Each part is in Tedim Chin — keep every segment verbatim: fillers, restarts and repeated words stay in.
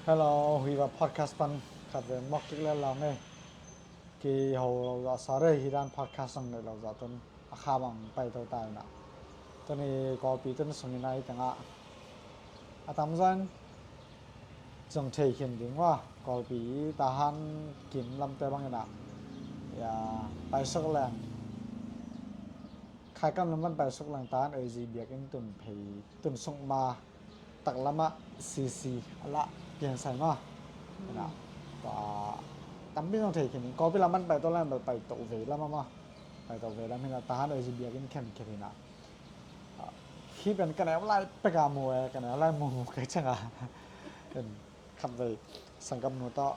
Hello, Huiva podcast pan khat ve mawk kik le lau ngei. Kiho lo zah sa rei hi dan podcast ang nei lo zah tun a kha bang pai to ta ina. Tuni Kawlpi tun sung ina i tengah a tamzaw in zong thei khin ding ua, Kawlpi Tahan kim lamte bang ina. Ya, paisuk leng. Khaikam lam pan paisuk leng Tahan A Z biakinn tun phei tun suk ma taklamah C C a lah piansai ma. Ina, tua tampi zong thei khin in Kawlpi lam pan pai to lam bel pai to vei lam a ma. Pai to vei lam hina Tahan A Z biakinn khen khen hina. Khi pen ka neu lai pek a mu e, ka neu lai mu mu kei chang a. Khat vei sangkap nu tawh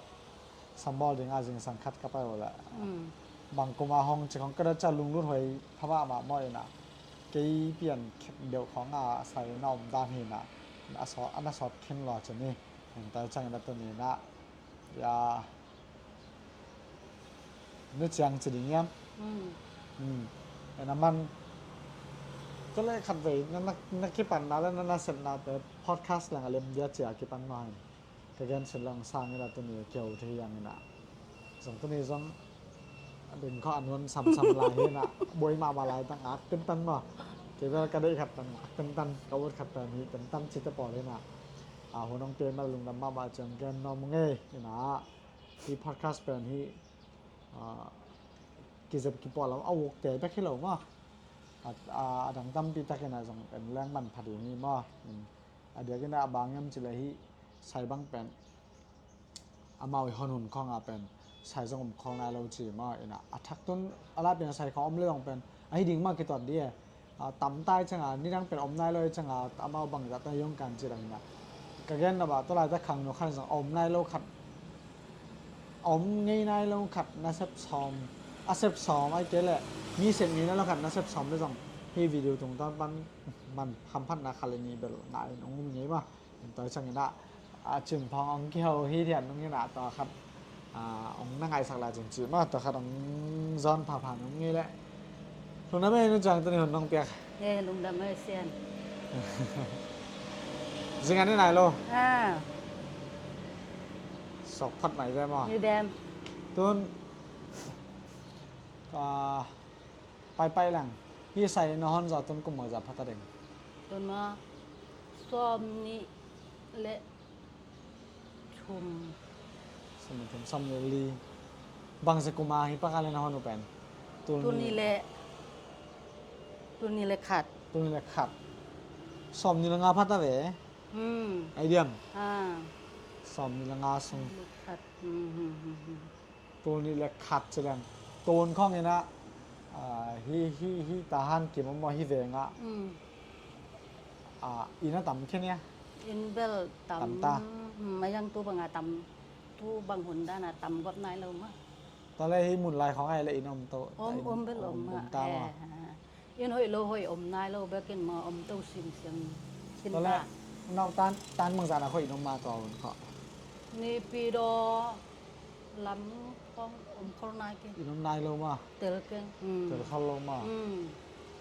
sambawl ding a zingsang khat ka pai uh leh bang kum a hong ci khong ka da ca lunglut huai pha mahmah maw ina. Kei pian khet deuh khong a sai na om dan hi ina. A sawt, a na sawt khin lua ci ni. Hong tai ciang ina tuni ina. Ya, nu ciang ci ding hiam? Ina man. Tua leh khat vei na, na, na kipanna le na, na sepnate podcast leng a lem dia cia kipan maw hi. Ka gen sin long sang ina tuni a kiho thei hiang ina. Zong tuni zong a ding kho a nuam samsam lai hi ina. Buai mahmah lai tang ak tentan maw. Kei bel ka deih khat tang ak tentan, ka ut khat pen hi tentan cite pawl hi ina. A hun hong pia mah lungdam mahmah ciang gen nuam ngei ina. Hi podcast pen hi, a, kizep kipuah lam a ukte bek hi lo maw. A, a, a dang tampi tak ina zong en leng manpha ding hi maw. A diak ina a bang hiam ci le hi sai bang pen amau i hon hun khong a pen sai zong om khol nai lo ci maw ina. A thak tun a la pen sai khong om le zong pen ahi ding maw kituat di e. A, tam tai ciang a nidang pen om nai lo i ciang a amau bangzah ta yong kan ci dang ina. Ka gen na ba tua lai ta khang nu khan zong om nai lo khat, om ngei nai lo khat na sep sawm, a sep sawm ai kei leh mi sep ngei nai lo khat na sep sawm le zong hi video tungtawn pan man hamphatna khat le ni bel ngai in ong um ngei maw. Tua ciang ina, a, cin phong ong kiho hi thian nung ina tua khat, a, ong na ngaisak lai cin ci maw tua khat ong zawn phapha nung ngei leh. Lungdam ei nu ciang tuni hun nong piak. E, lungdam ei sian. Zing an i nai lo. A. Sok phat mai ve maw. Ni dem. Tun, a, Paipai lang. Hi sai na hon zaw tun kum bangzah pha ta ding? Tun ma sawm nih le thum. Sawm nih thum, sawm nih li. Bangzah kum a hi paka le na hon uh pen? Tul nih le, tul nih le khat. Tul nih le khat. Sawm nih le nga pha ta ve. Hmm. Ai diam. A. Sawm nih le nga sung. Sawm nih le khat. Hmm, hmm, hmm, hmm. Tul nih le khat ci leng. Tun khong ina, a, hi, hi, hi Tahan kim om maw hi veng ah. Mm. A, inn a tam khin ia? Inn bel tam. Tam ta. Mm, a yang tu bang a tam. Tu bang hun dan a tam gawp nai lo maw. Tua leh hi mun lai khong ai leh inn om to. Om, om bel om maw. Om ta maw. Eh, eh, eh. Inn hoih lo hoih om nai lo bek in maw om to simsim. Tua leh nau tan, tan bangzah na khawh inn om ma tua hun khawh? Nipi daw lam khong om khol nai kei. Inn om nai lo ma? Tel keng. Mm. Tel khol lo ma? Mm.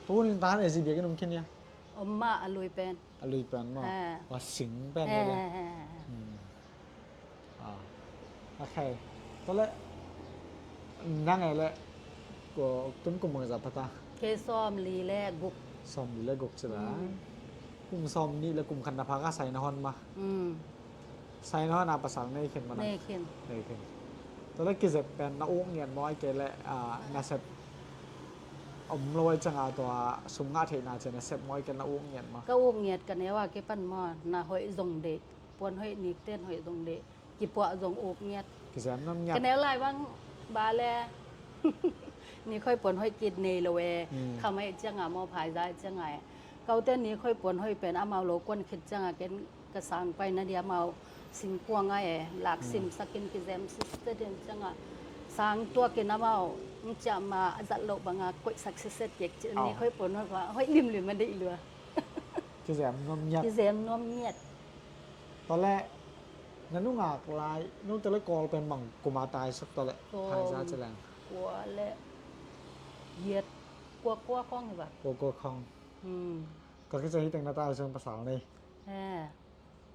Tun in Tahan A Z biakinn om khin ia? Om ma a lui pen. A lui pen maw? Eh. Ua sing pen. Eh, eh, eh, eh. Hmm. A. Ok. Tua leh nang e leh ko tun kum bangzah pha ta? Kei sawm li le guk. Sawm li le guk ci la. Hmm. Kum sawm nih le kum khat na pha ka sai na hon ma. Hmm. Sai na hon a pasal nei khin ma na? Nei khin. Nei khin. Tua leh kizep pen na uk ngiat maw ai kei leh, a, na sep om lo ai ciang a tua sum ngah theihna ciang na sep maw ai kei na uk ngiat maw? Ka uk ngiat ka neu a kipan maw na hoih zong deih. Puan hoih nik ten hoih zong deih. Kipuah zong uk ngiat. Kizem nuam ngiat. Ka neu lai bang ba le nik hoih puan hoih kit nei lo e. Hmm. Kham hoih ciang a maw phaizai ciang a e. Kaute nik hoih puan hoih pen amau lo kuan khit ciang a ken ka sang pai na dia mau singkuang ai e, lak sim sakin kizem siset in ciang a sang tuak in amau ciah ma a zat loh bang a koih sak siset kek ci ni khoi pon hoih limlim a deih lua. Kizem nuam ngiat. Kizem nuam ngiat. Tua leh na nungak lai, nung tua leh Kawl pen bang kum a tai sak tua leh? Kawl. Phaiza ci leng. Kua leh giat kua kua khong hi ba? Kua kua khong. Hmm. Ka kici hi teng na tai sak pasal nei. Eh.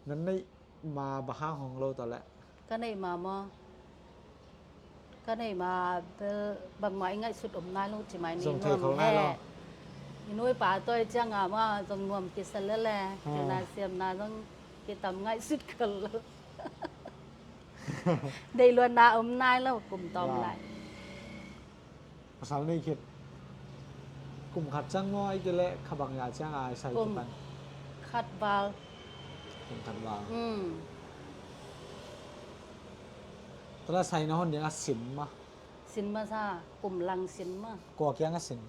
Nan neih ma bang hang hong lo ta leh? Ka neih ma maw? Ka neih ma bel bangmah i ngaihsut om nai lo ci mai ni. Zong thei nuam khol nai lo he. I nu i pa tawh i ciang a maw zong nuam kisa lele. Ha. Kilna siamna zong kitam ngaihsut khol lo. Deih luatna om nai lo kum tawm lai. Pasal nei khit kum khat ciang maw, ahih kei leh kha bang ya ciang a i sai kipan? Kum khat val. Kum khat val. Hmm. Tua leh sai na hon ding a sin mah? Sin masa, kum lang sin mah. Kua kiang a sin?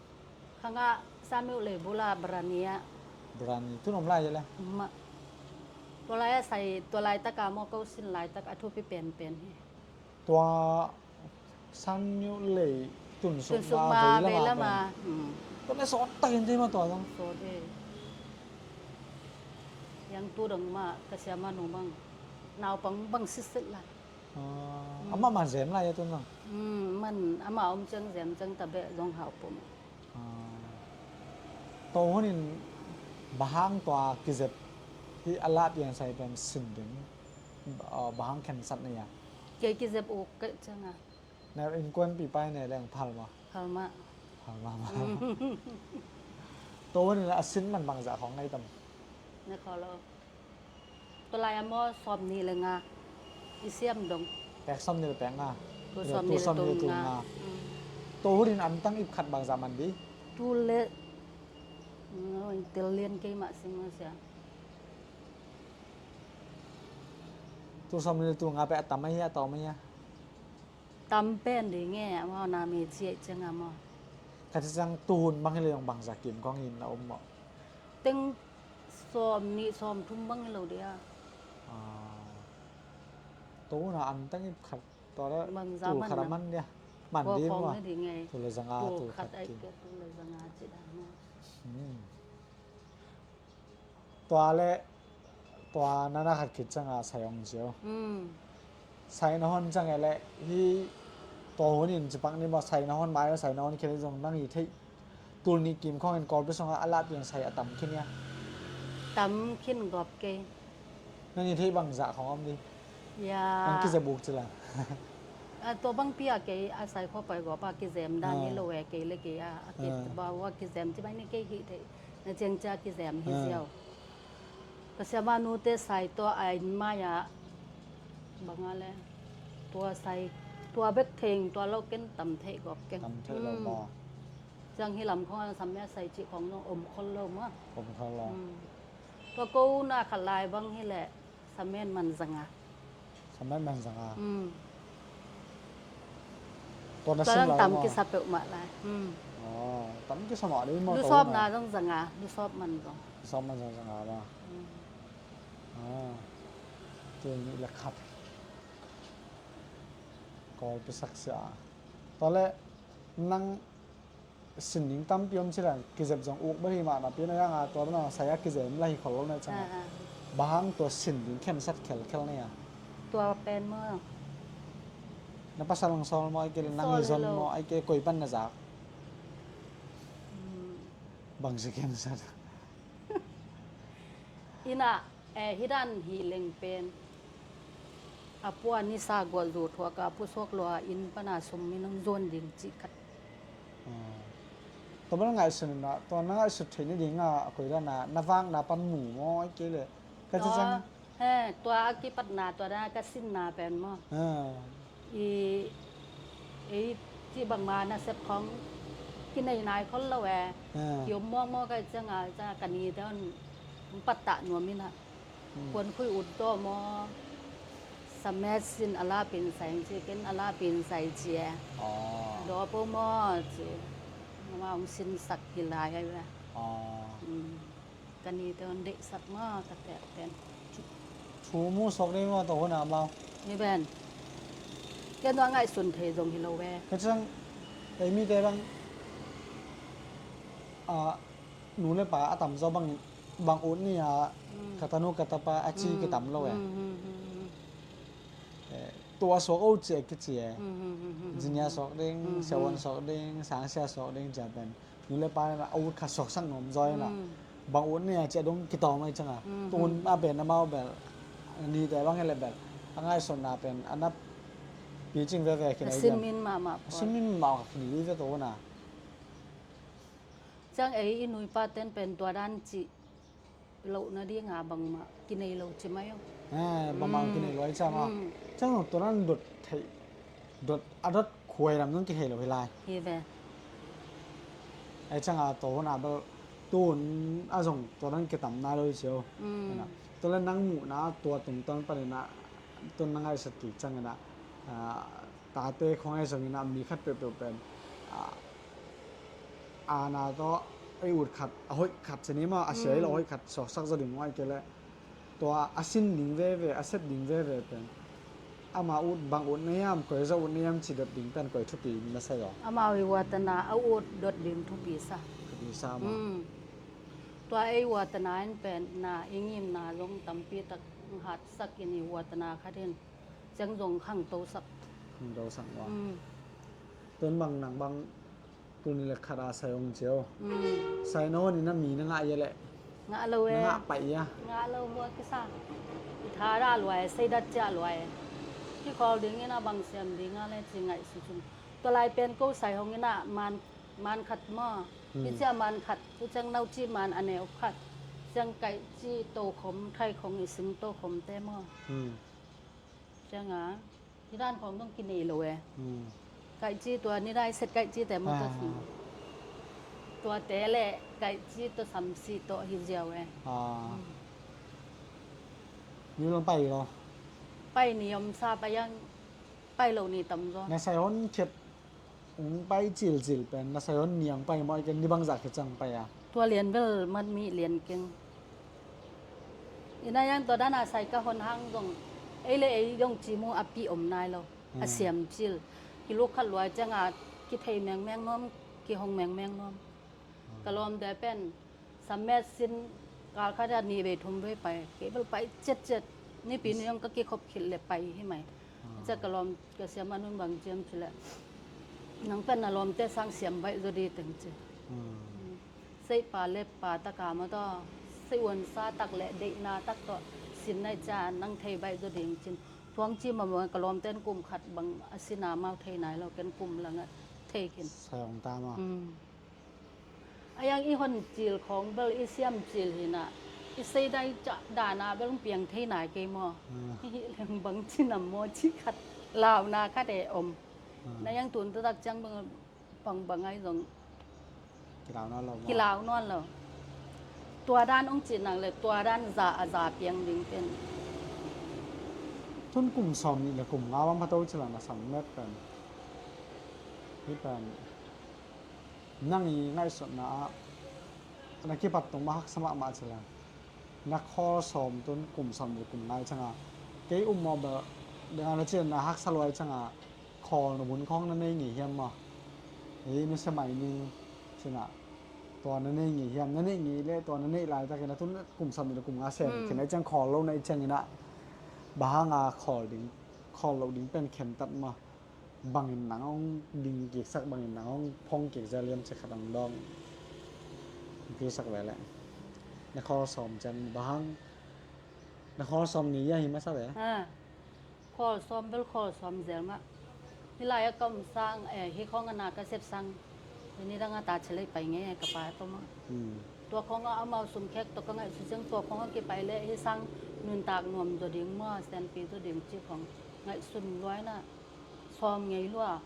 Khang ah Samuel lei bul ah Barani ah. Barani, tun om lai leh? Mah. Tua lai a sai, tua laitak a maw ko sin laitak a thupi penpen hi. Tua Samuel lei tun suk ma vei lam a. Hmm. Tua leh sawt takin thei mah tua zong. Sawt e. Yang tu dong mah ka siamanu bang naupang bang sitset lai. Ah, amah man zem lai a tun zong. Hmm, man amah om ciang zem ciang ta beh zong hau pum. Ah. Tua hun in bang hang tua kizep hi a la pian sai pen sin ding. Ah, bang hang khensat na hia? Kei kizep uk kei ciang a. Na innkuanpipa i nei leng phal mah? Phal mah. Phal mah mah. Mm. Tua hun in a sin man bangzah khong nei tam? Nei khol lo. Tua lai a maw sawmnih le nga i siam dong. Pek sawmnih le pek nga. Tu sawmnih le tu nga. Mm. Tua hun in antang ip khat bangzah man di? Tu le, mm, tel lian kei mah sing mah sia. Tu sawmnih le tu nga pen a tam ahi a, a tawm ahi a? Tam pen ding e, amau na mi ciah ciang a maw. Ka ci ciang tu hun bang hi lo zong bangzah kim kong hin na om maw? Teng sawmnih sawmthum bang hi lo dia. Ah. Tu hun a antang ip khat tua la bangzah tul khat a man dia. Man di maw. Tul le zanga tul khat kim. Tul khat ai ke tul le zanga ci dan maw. Hmm. Tua leh tua nana khat khit ciang a sai hong ci o. Mm. Sai na hon ciang e leh hi tua hun in ci pak ni maw, sai na hon mai, sai na hon khin zong nang i theih tul nih kim khong in Kawlpi sung a a la pian sai a tam khin hia? Tam khin gawp kei. Nang i theih bangzah khong om di? Ya. Nang kizep uk ci la. A, tua bangpi a kei a sai khua pai gawp a kizem dan hi lo e, kei le kei a, a kei ba ua kizem ci bai ni kei hih theih. Na ciang cia kizem hi ziau. Ka siamanu te sai tua a inn mai ah bang a le tua sai tua bek thei ing, tua lo ken tam theih gawp keng. Tam theih lo maw. Ciang hi lam khong a sam mia sai cih khong zong om khol lo maw. Om khol lo. Tua ko na khat lai bang hi leh samen man zanga. Samen man zanga. Tua na sim lai tam maw? Kisa peuhmah lai. Tam kisa mah dei maw? Lusawpna zong zanga, lusawp man zong. Lusawp man zong zanga maw? Tua nih le khat. Kawlpi saksia. Tua leh nang sin ding tampi om ci leng, kizep zong uk bek hi mah napi na yang a tua bana sai a kizem la hi khol lo na ciang a. Bang hang tua sin ding khensat khelkhel na hia? Tua pen maw. Na pasal hong sawl maw, ai ke nang i zon maw, ai ke koi pan na zak? Bang si khensat. Ina. Eh, hi dan hi leng pen a pua nisa guah zu thuak a pu suak lua inn pana sum min hong zuan ding cih khat. Tua bel ngaihsun na, tua na ngaihsut thei ni ding a, a koi dan a na vakna pan mu maw, ai kei le ka ci ciang. He, tua a kipatna tua na ka sinna pen maw. I, ei cih bangma nasep khong kinei nai khol lo e. Kiom mawkmawk ai ciang a, ciang a ka ni te on pattah nuam in a. Kuan khui ut tawh maw. Samet sin a la pin sai ci, ken a la pin sai ci e. Daw po maw ci. Mama hong sin sak hi lai ai ve. Ka ni te on deihsak maw ka tek ten. Thu mu sok dei maw tawh hun a mau. Ni ben. Ken tua ngaihsun thei zong hi lo ve. Ka ciang ei mi te bang a nu le pa a tam zaw bangin bang ut ni a ka tanu ka tapa a ci kitam lo e. Tua suak o ci a kici e. Zinia suak ding, siawan suak ding, sangsia suak ding ci a pen nu le pa na a ut kha suaksak nuam zaw ina. Bang ut ni a ci a dong kitawm ai cianga. Tun a pen amau bel Nite bang hi leh bel a ngaihsutna pen a na picing veve khin a, a sinmin mahmah, a sinmin mahmah khin hi ve, to hun a. Ciang ei i nuipa ten pen tua dan cih loh nadinga bangmah kinei lo ci mai aw. Eh, bangmah kinei lo ai ciang a. Ciang tua dan dot theih, dot, a dot khuai lam zong kihei lo hi lai. Hi ve. Ai ciang a, to hun a bel tun a zong tua dan kitam nai lo hi ci aw. Tua leh nang muhna tua tungtawn panin a, tun na ngaihsut kik ciangin a, tate khong ai zongin a, mi khat peuhpeuh pen a, ana tawh ei ut khat, a hoih khat ci ni maw, a sia hi lo, a hoih khat suaksak zaw ding maw, ahih kei leh tua a sin ding veve, a set ding veve pen ama ut, bang ut na hiam, koi zaw ut na hiam ci dot ding pen koi thupi na sa aw? Amau i watana a ut dot ding thupi sa. Thupi sa maw? Tua ei watana in pen na i ngimna zong tampi tak hatsak in i watana khat in ciang zong khangtosak. Khangtosak maw? Tun bang nang bang tuni le khat a sai hong ci aw. Sai na hon in a mi na ngah ia leh? Ngah lo e. Na ngah pai ia? Ngah lo, hua kisa. I tha dah luai, sei dat ciah luai. Kikhawl dingin a bang siam ding a leh ci ngaihsut cin. Tua lai pen ko sai hong in a man, man khat maw. Hi ciah man khat, hi ciang nauci man a neu khat. Ciang kaihci tokhom, thaikhong i sing tokhomte maw. Ciang a, hi dan khong dong kinei lo e. Kaihci tua ni dai set kaihcite maw tua si. Tuate leh kaihci tua samsi tawh hi ziau e. Ni long pai lo. Pai ni om sa, pai yang pai lo ni tam zaw. Na sai hon khet Hong pai cilcil pen, na sai hon niang pai maw, i ken ni bangzah khit ciang pai a? Tua lian bel mat mi lian keng. Ina yang tua dana sai ka hon hang zong, ei le ei zong cimu a pi om nai lo. A siam cil. Kiluk khat luai cianga kithei mengmeng nuam, kihong mengmeng nuam. Ka lawmte pen Samet sin kal khat a nih vei thum vei pai, kei bel pai ciatciat. Nipi ni zong ka kikhop khit le pai hi mai. Cia ka lawm ka siam a nun bang ciam ci le, nang pen na lawmte sang siam baih zaw di teng ci. Seihpa le pa taka maw taw, seihuansa tak le deihna tak tawh sin nai cia nang thei baih zaw ding cin. Thuang ci mamawh ka lawmte in kum khat bang a sina mau thei nai lo, ken kum langah thei khin. Sai hong ta maw? A yang i hon cil khawng bel i siam cil hinah, i seidai cah dana bel hong piang thei nai kei maw? Hih leng bang cinam maw ci khat, launa khat e om. Na yang tun taktak ciang bang, bang, bang ai zong kilau nawn lo maw? Kilau nawn lo. Tua dan hong cih nang le tua dan za a za piang ding pen. Tun kum sawm nih le kum nga bang phato cila na sam met pen. Hih pen. Nang i ngaihsutna ah na kipat tung mah haksa mahmah ci leng, na khawl sawm tun kum sawm le kum ngai cianga kei um mawh bel, dengah na cian na haksa luai cianga khawl na hun khawng na nei ngei hiam maw? Ei nusia mai ni cinah, tua na nei ngei hiam? Na neih ngei le tua na neih laitakin a tun kum sawm le kum nga sem khin a i ciang khawl lo na i cianginah bang hanga khawl ding, khawl loh ding pen khentat maw? Bangin nang hong ding kiksak, bangin nang hong phong kiksak liam ci khat hong dawng kiksak ve leh. Na khawl sawm ciang bang hang, na khawl sawm ni ia hi masa ve. Khawl sawm bel khawl sawm zel mah. Hih lai-ah ka om sang, eh, hih khawng a na ka sep sang, hih ni dang a ta chilei pai ngei ka pa tawh mah. Tua khawngah amau sumkhek tawh ka ngaihsut ciang tua khawngah kipai leh hih sang nuntak nuam zaw ding maw, sianpi zaw ding ci khawng ngaihsun luai na. Sawm ngei lua.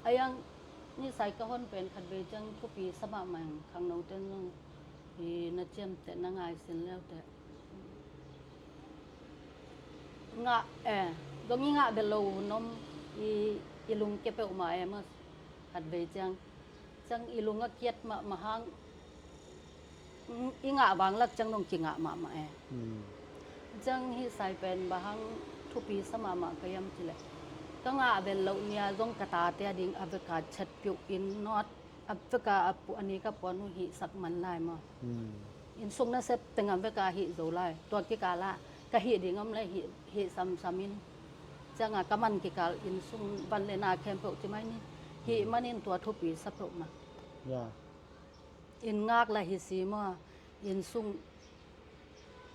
A yang ni sai ka hon pen khat vei ciang thupi sa mahmah ing, khangno ten zong i na ciamteh na ngai sin leuteh. Ngah, eh, dong i ngah bel lo hun om i, i lungke peuhmah e maw, khat vei ciang. Ciang i lung a kiat mahmah hang, i ngah vanglak ciang dong kingah mahmah e. Ciang hih sai pen bang hang thupi sa mahmah ka hiam cileh, ka ngah bel loh nia zong ka tate a ding a veka chet piuh in nawt, a veka a pu, a ni ka puan uh hihsak man lai maw? Innsung nasep tengah veka hih zo lai. Tua kikalah ka hih ding om le hih, hih samsam in. Cianga ka man kikal innsung van le na khempeuh ci mai ni. Hih manin tua thupi sa peuhmah. Inn ngak la hi si maw, innsung,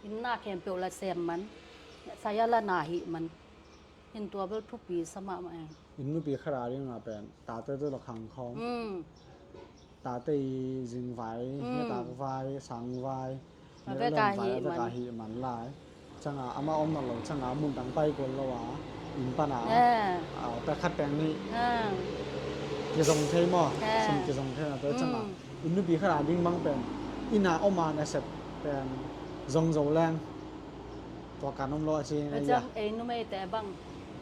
inn na khempeuh la sem man. Saya la na hi man. Hin tua bel thupi sa mahmah e. Inn nupi khat a ding a pen tate tu la khang khawm. Mm. Tate i zingvai, mm, nitak vai, sang vai, a vek a hi man lai. Cang a amah om nawn lo cang a mun tang pai kul lo a, inn pan a, eh, a pek khat pek nih, eh, kizong thei maw? Eh. Sum kizong thei na tua cang a. Mm. Inn nupi khat a ding bang pen inn a om a nasep pen zong zo leng tua kan om lo a ci na ia. Ei numeite bang,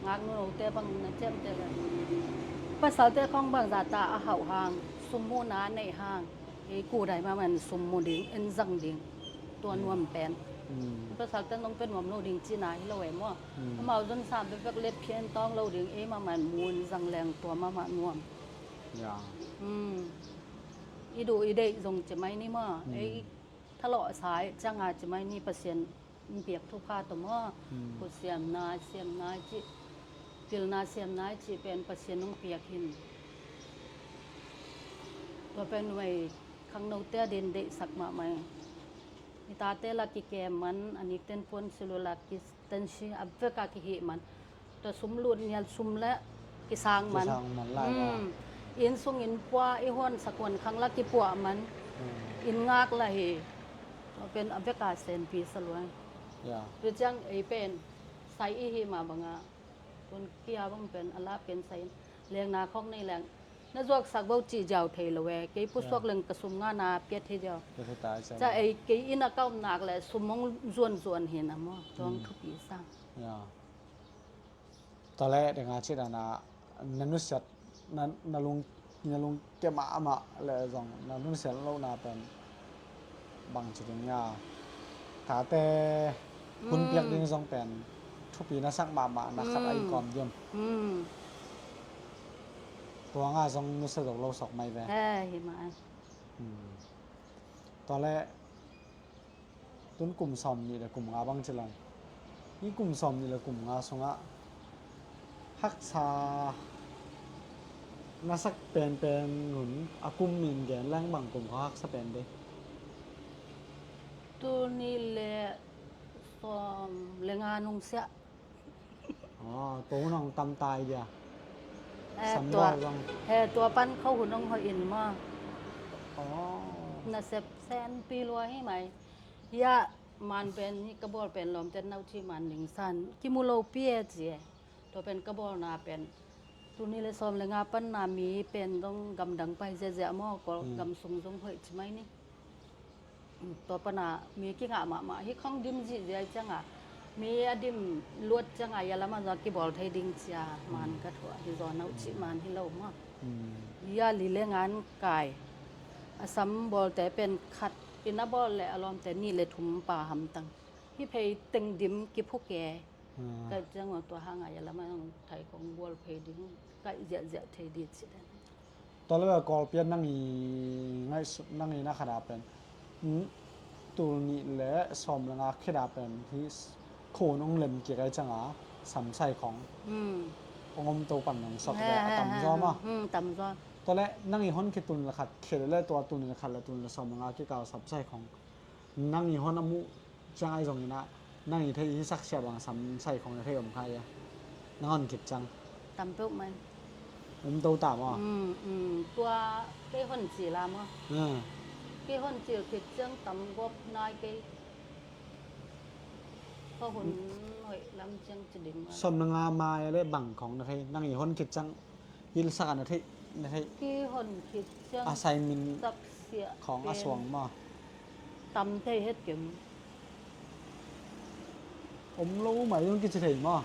ngaknu lote bang na ciamteh leh, pasalte khawng bang zah ta a hauh hang, sum muhna a neih hang, ei kudai mahmah in sum mu ding, in zang ding, tua nuam pen. Mm. Pasalte nong pia nuam lo ding cihna hi lo e maw. Mm. Amau zon sam bekbek let phian tawng lo ding, ei mahmah in mu in zang leng tua mahmah nuam. Ya. Mm. I duh i deih zong ci mai ni maw. Mm. Ei thalawhsa i ciang a ci mai ni, Pasian in piak thupha tawh maw. Mm. Kut siamna, siamna i cih, pilna siamna i cih pen Pasian hong piak hi. Tua pen vai khangnote a din deihsak mahmah hi. I tate la kikem man, a nikten puan sulula kitensi a vek a kihih man. Tua sum lut nial sum le kisang man. Kisang man lai maw. Mm. Inn sung inn pua, i huan sak huan khang la kipuah man. Mm. Inn ngak la hi. Tua pen a vek a senpi sa lua hi. Ya. Tua ciang ei pen sai i hih mah bang a, tun kia bang pen a lah pen sai in. Lengna khawng nei leng na zuaksak bo cih ziau thei lo e. Kei pusuak leng ka sum ngahna pia thei ziau. Pia thei ta i ciang. Ca ei kei inn a ka om nak leh sum hong zuanzuan hi na maw. Tua hong thupi sa. Ya. Tua leh deng a cih dan a na nusiat, na, na lung, na lungkia mahmah leh zong na nusiat lohna pen bang ci ding ia. Tate hun piak ding zong pen thupi na sak mahmah na khat a i kawm diam. Mm. Tua nga zong nusia zo lo sawk mai ve. He, hi mah e. Mm. Tua leh tun kum sawm nih le kum nga bang ci leng. Hih kum sawm nih le kum nga sungah haksa na sak penpen hun a kum in gen leng bang kum khat haksa pen dei. Tul nih le sawm le nga nung siah. Aw, tua hun hong tam ta i dia. Eh, sam tua, bawl zong. He, tua pan kho hun hong hoih in maw. Aw. Nasep senpi lua hi mai. Hia, man pen, hih ka bawl pen lawmte nau cih man ning san. Kimu lo pi e ci e. Tua pen ka bawlna pen. Tul nih le sawm le nga pan na mi pen dong gamdang pai ziahziah maw, Kawl gam sung zong hoih ci mai ni. Tua pana mi kingah mahmah hi khong dim zihziah ciangah mi a dim luat ciangah ia lamah zong kibawl thei ding cia man ka thuah hi zaw nauh cih man hi lo mah. Ia li le ngan kai a sam bawlte pen khat in a bawl le a lawmte nih le thum pa hamtang hi phei teng dim kiphuke. Kaih ciangah tua hangah ia lamah zong thai kong bawl phei ding kaih ziahziah thei ding ci den. Tua le Kawlpi ah nang i ngaihsut, nang i na khat a pen, tul nih le sawm le nga khit a pen hi khun hong lem kik ai cianga samsai khong hong om to pan nong sok le a tam zaw ma. Tam zaw. Tua le nang i hon khit tul nih le khat khit le tua tul nih le khat le tul nih le sawm le nga kikal samsai khong nang i hon a muh ciang ai zongin ah nang i theih hi saksia bang samsai khong na theih om kha ia? Nang hon khit ciang tam peuh mai. Um to ta maw? Tua kei hon cil a maw? Kei hon cil khit ciang tam gawp nai kei. Kha hun hoih lam ciang ci ding maw? Sawm na nga mai le bang khong na theih, nang i hon khit ciang hilhsak a na theih, na theih. Kei hon khit ciang a saimin khong a suang maw? Tam thei het kim. Om lo mai zong kici thei maw?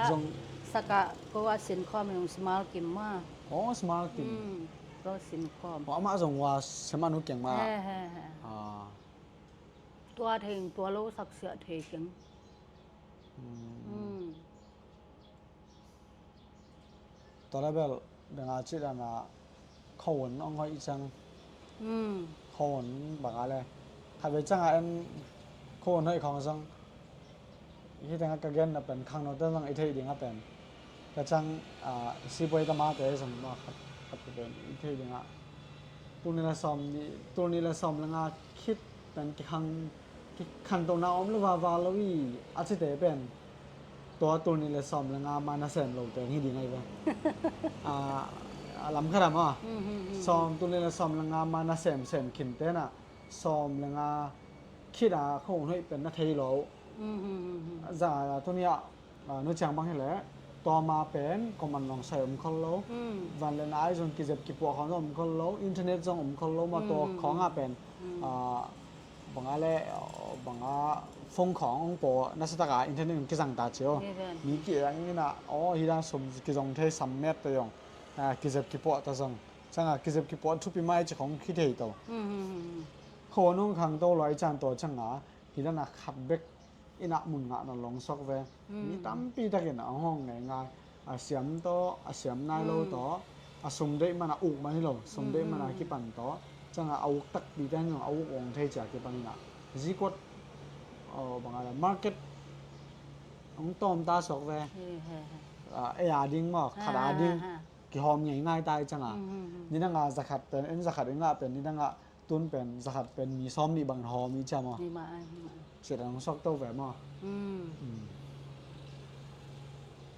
Zong saka ko a sin khawm zong simal kim maw? Ko simal kim. Ko sin khawm. Ko amah zong wa simal nu kiang maw? He, he, he. Tua thei tua lo saksia thei kim. Tua le bel dang a cih dana khawun hong hoih ciang. Khawun bang a le khatvei cianga en khawun hoih khawng zong. Hih tengah ka genna pen khangnote zong i theih ding a pen ka ciang sipuai tamate zong maw khat, khat pen i theih dingah tul nih le sawm nih, tul nih le sawm le nga khit pen kikhang Khantohna om lo vava lo i a cite pen tua tul nih le sawm le nga ma nasem lo teng hi ding ahi ve. A, a lam khat ah maw, sawm, tul nih le sawm le nga ma nasemsem khin tenah sawm le nga khit a khuahun hoih pen na thei lo. Za tuni ah, a, nu ciang bang hileh tua ma pen comment lawng sai om khol lo. Van le na ai zong kizep kipuah khawng zong om khol lo, internet zong om khol lo maw, tua khawngah pen, a, banga le, banga phone khawng ong paw nasa taka internet ong kizang ta cio. Mi ki-eng inah aw hi dan sum kizong thei sam met ta zong, a, kizep kipuah ta zong. Canga kizep kipuah thupi mai ci khawng khi thei to. Khuahun ong khang to lo ai can tua canga hi dan a khat bek inah mun ngah na long suak ve. Mi tampi takin a hong ngaingai. A siam tawh, a siam nai lo tawh, a sum deih man a uk man hi lo, sum deih man a kipan tawh. Canga a uk takpi te hin zong a uk ong thei cia kipan inah zikuat, aw, banga le market ong tawm ta suak ve. A, ei a ding maw, khat a ding kihawm ngaingai ta i canga. Nidangah zakhat pen, en zakhat i ngah pen nidangah tun pen zakhat pen mi sawm nih bang hawm i cia maw? Ni mah ai, ni mah ai. Siat ang suak to ve maw?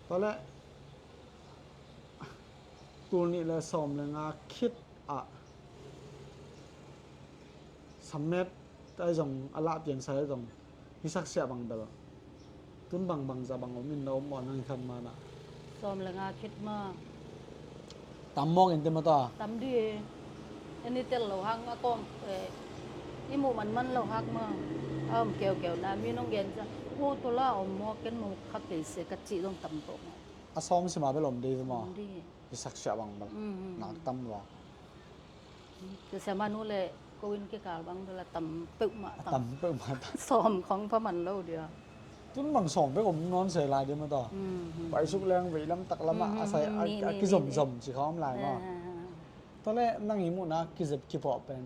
Tua le tul nih le sawm le nga khit ah sammet ai zong a lah piangsa ai zong hisak siah bang bel tun bang bangza bang om in na om maw nang i khan manah? Sawm le nga khit ma. Tam mawk in te maw ta? Tam di e. En i tel lo hang a kawm, eh, i muh manman lo hak ma. A om keukeu na mi nong gen ca. Aw, tua la om maw, ken mu kha kei se ka cih zong tam peuh maw. A sawm sima bel om dei ve maw? Om di e. Hisak siah bang bel nak tam lua. Ka siamah nu le ko in kikal bang bel a tam peuhmah tam. A tam peuhmah tam. Sawm khong pha man lo dia. Tun bang sawm bek om nawn se lai dia mah ta. Paisuk leng vei lam tak lamah a sai a kizomzom ci khong om lai maw. Tua le nang i muhna kizep kipuah pen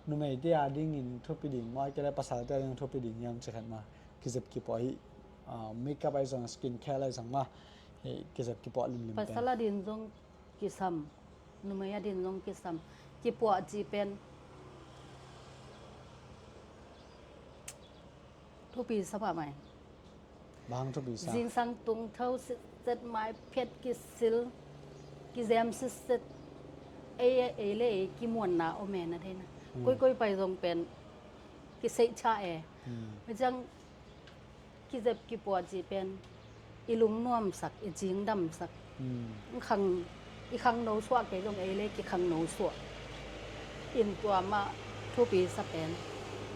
numei te a dingin thupi ding maw, ai kei le pasal te a dingin thupi ding hiam ci khat ma. Kizep kipuah hi, ah, makeup ai zong, skin care ai zong ma. Hi kizep kipuah limlim pen. Pasal a din zong kisam, numei a din zong kisam. Kipuah ci pen thupi sa pah mai. Bang thupi sa? Zingsang tung tho sitset, mai phiat kisil, kizem sitset. Ei, ei le ei kimuanna om e na theina. Koikoi pai zong pen kiseih cha e. Ciang kizep kipuah ci pen i lungnuamsak, i cingdamsak. I khang, i khangno suah kei zong ei le kikhangno suah. In tua mah thupi sa pen.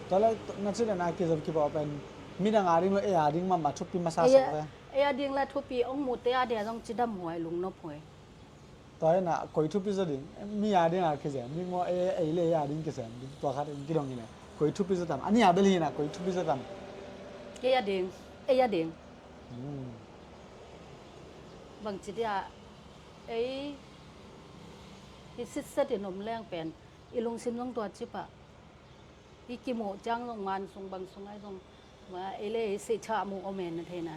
Tua le na ci le na kizep kipuah pen midang a ding lo ei a ding mahmah thupi masa sak ve. Ei a ding le thupi ong mute a dia zong cidam huai, lungnop huai. Tua hi na koi thupi zaw ding, mi a ding a kizem ding maw, ei, ei le ei a ding kizem ding, tua khat in kidong hi na koi thupi zaw tam, a nih a bel hi na koi thupi zaw tam. Ei a ding, ei a ding. Bangci dia ei hi sitset in om leng pen i lungsim zong tua cipah. I kimuh ciang zong man sung bang sung ai zong ma ei le ei seih cha mu om e na theina.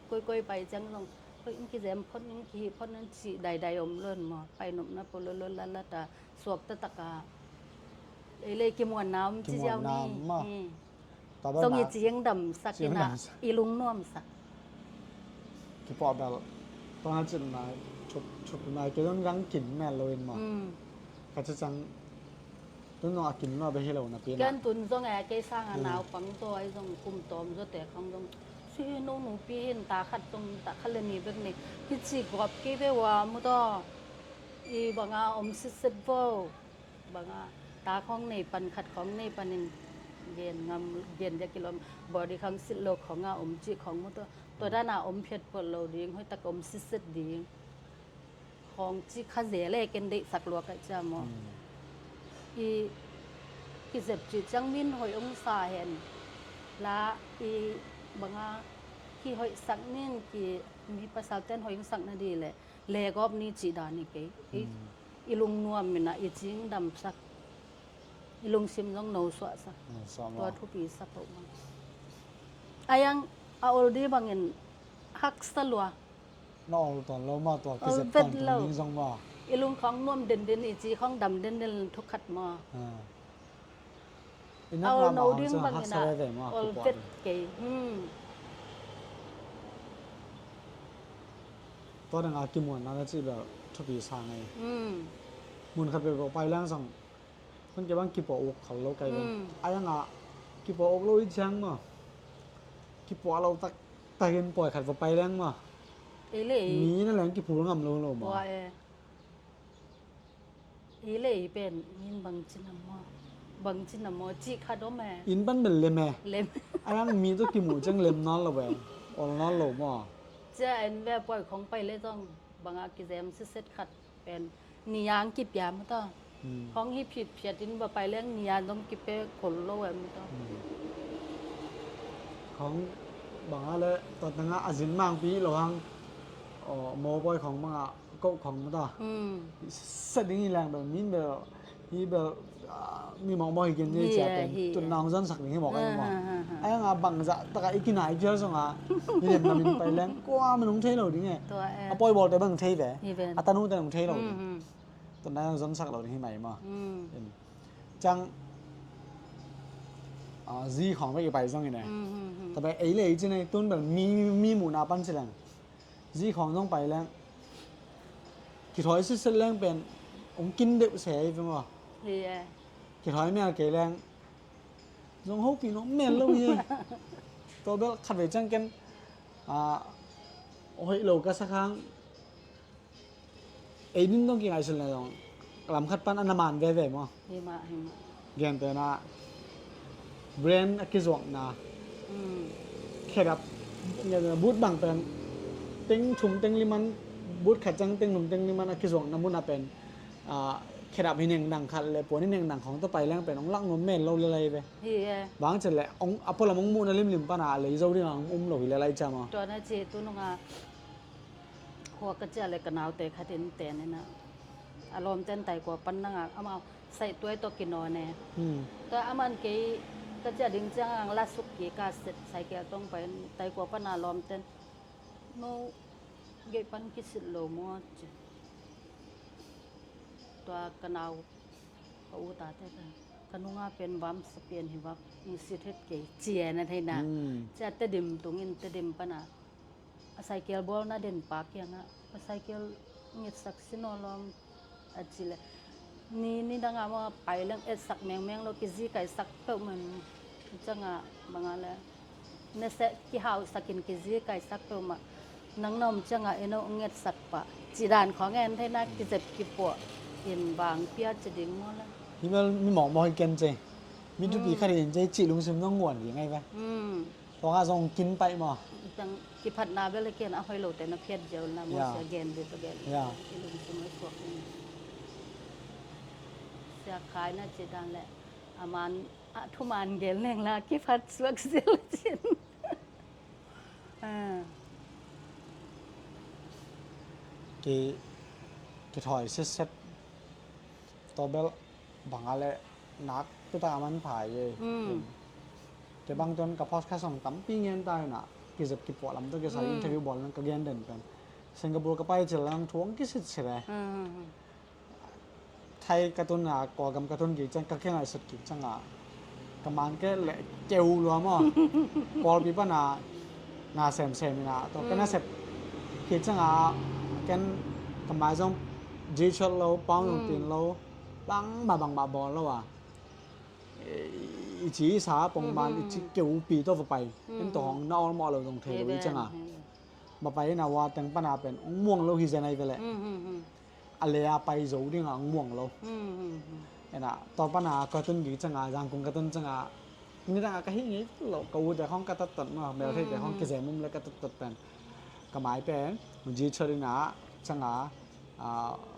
Koikoi pai ciang zong koi in kizem phot in kihih phot in cih daidai om lon maw, pai nopna polo lo lalata suak taktak a ei le ei kimuanna om ci ziau ni. Zong i cingdamsak ina i lungnuamsak. Kipuah bel tua na cin na thup, thup na kei zong gang kin mel lo in maw. Ka ci ciang tun zong a kin lo a bia hi lo na pi na. Ken tun zong e kei sanga naupang zaw ai zong kum tawm zaw te khong zong si hi, no nupi hin ta khat zong ta khat le ni bek ni hi ci gawp kei ve ua mu taw. I banga om sitset vo. Banga ta khong nei pan khat khong nei panin gen ngam, gen dia kilom body khang sit lo khonga om ci khong mu taw. Tua dana om phiat puat lo ding, hoih tak om sitset ding. Khawng ci kha ze le ken deihsak lua kaih cia maw. I kizep ci ciang min hoih ong sa hen la i banga kihoihsak nin ki mi pasal ten hoih ong sak na di le legawp ni ci dan i kei. I lungnuam mina i cingdamsak i lungsim zong no suahsak. Tua thupi sa poh mang. Ayang a ol di bangin haksa lua. Na ol tawn lo maw, tua kizep tawn tung ding zong maw. I lung khawng nuam denden, i ci khawng dam denden thukhat maw. Ol no ding bangin ah, ol vet kei. Hmm. Tua dang a kimuanna na cih bel thupi sa ngei. Hmm. Mun khat bel pai leng zong, kan ke bang kipuah uk khol lo kai bel. Hmm. A yang a kipuah uk lo i ciang maw, kipuah lo taktakin pawi khat va pai leng maw, ei le ei, mi na leng kiphul ngam lo lo maw. Tua e. Ei le ei pen min bangci na maw, bangci na maw cih khat om e. In pan bel lem e. Lem. A yang mi tawh kimuh ciang lem nawn lo e. Ol nawn lo maw. Cia en ve, pawi khong pai le zong bangah kizem siset khat pen ni ang kipia maw ta. Hmm. Khong hi phitphiat in va pai leng ni ang zong kipe khol lo e maw ta. Hmm. Khong bangah le tua tangah a zin mangpi lo hang, aw, maw pawi khong bangah koh khong maw ta. Hmm. Set ding hi leng bel, min bel, hi bel, ah, mi mawkmawk hi gen ni cia pen, tun nang zon sak ding hi mawk ai maw. A yang a bangzah takah i kinai kial zong a, hi len namin pai leng, kua man hong thei lo ding e. Tua e. A pawi bawlte bang thei ve. Hi ven. A tanute hong thei lo ding. Hmm, hmm. Tun nang zon sak lo ding hi mai maw. Hmm. Ciang, ah, zi khong bek i pai zong i ne. Hmm, hmm, hmm. Tabek ei le ei ci ne, tun bel mi, mi muhna pan ci leng. Zi khong zong pai leng, kithawi sitset leng pen hong kin deuh se hi ve maw. Hi e. Kithawi mel kei leng zong hopih nuam mel lo hi e. Tua bel khatvei ciang ken, ah, hoih lo ka sa khang, ei din dong kingaihsun le zong lam khat pan a na man veve maw. Hi mah, hi mah. Gentehna, brand a kizuakna. Hmm. Khedap, boot bang pen teng thum teng liman, boot khat ciang teng thum teng liman a kizuakna mun a pen, ah, khedap hi neng dang khat le puan hi neng dang khong tawh pai leng pen hong lak nuam mel lo le lai ve. Hi e. Bang ci le, hong, a pualam hong muhna limlim pan a lei zo ding a hong um lo hi le lai cia maw. Tua na ci tu nung a, khua ka ciah le ka naute khat in ten in a, a lawmten Taikua pan nang a, amau saih tuai tawh kinawn e. Hmm. Tua a man kei ka ciah ding ciang ang la suk kik a set cycle tawng pai in Taikua pan a lawmten, no gei pan kisit lo maw ci. Tua ka nau, ka u tate ka, ka nunga pen vam sa pian hi vak, ing sit het kei ci e na theihna. Hmm. Ciah Tedim tung in Tedim pan a a cycle bawlna den pa kiangah, a cycle ngetsak sin aw lawm, a ci le. Ni, ni dangah maw pai leng etsak mengmeng lo, kizikaisak peuhmah in, ciangah bangah le, naseh kihauhsak in kizikaisak peuhmah, nang na om ciangah eno ngetsak pah, cih dan khawng en theihna, kizep kipuah in bang pia ci ding maw le. Hi bel mi mawkmawk hi ken ci. Mi thupi khat hi in ci, cih lungsim zong nguan ding ahi ve. Hmm. Tua nga zong kin paih maw. Tang kiphatna bel a kian a hoih lote na phiat ziau na maw. Ya. Sia gen bit a gen. Ya. I lungsim a suak in. Sia Khai na ci dan le a man a thuman gel neng la kiphat suak ziau cin. Ah. Ki, kithawi sitset. Tua bel bangah le nak tutak a manpha e. Mm. Kei bang tuan ka podcast hong tampi ngen ta in ah, kizep kipuah lam tawh kisai interview bawl nang ka gen den pen. Singapore ka pai cil lang thu hong kisitsit e. Thai ka tun a, Kawlgam ka tun kik ciang, ka kingaihsut kik ciang a, ka man ke leh keu lua maw. Pawlpi pan a na semsem in ah, tua ka nasep kik ciang a, ken ka mai zong G-Shock lo, pound zong tin lo, bangmah bangmah bawl lo a, i ci i sa pongman i ci keupi tawh va pai. Ken tawh hong na awlmawh lo zong thei lo i ciang a, va pai in a, hua teng pan a pen hong muang lo hi zen ahi ve leh. A lei a pai zo ding a hong muang lo. Ena tua pan a ka tun kik ciang a, Zangkong ka tun ciang a, nidang a ka hih ngei lo, ka ute khong ka tattat maw, meltheite khong kizem um le ka tattat pen, ka mai pen G-Shock in a ciang a, a,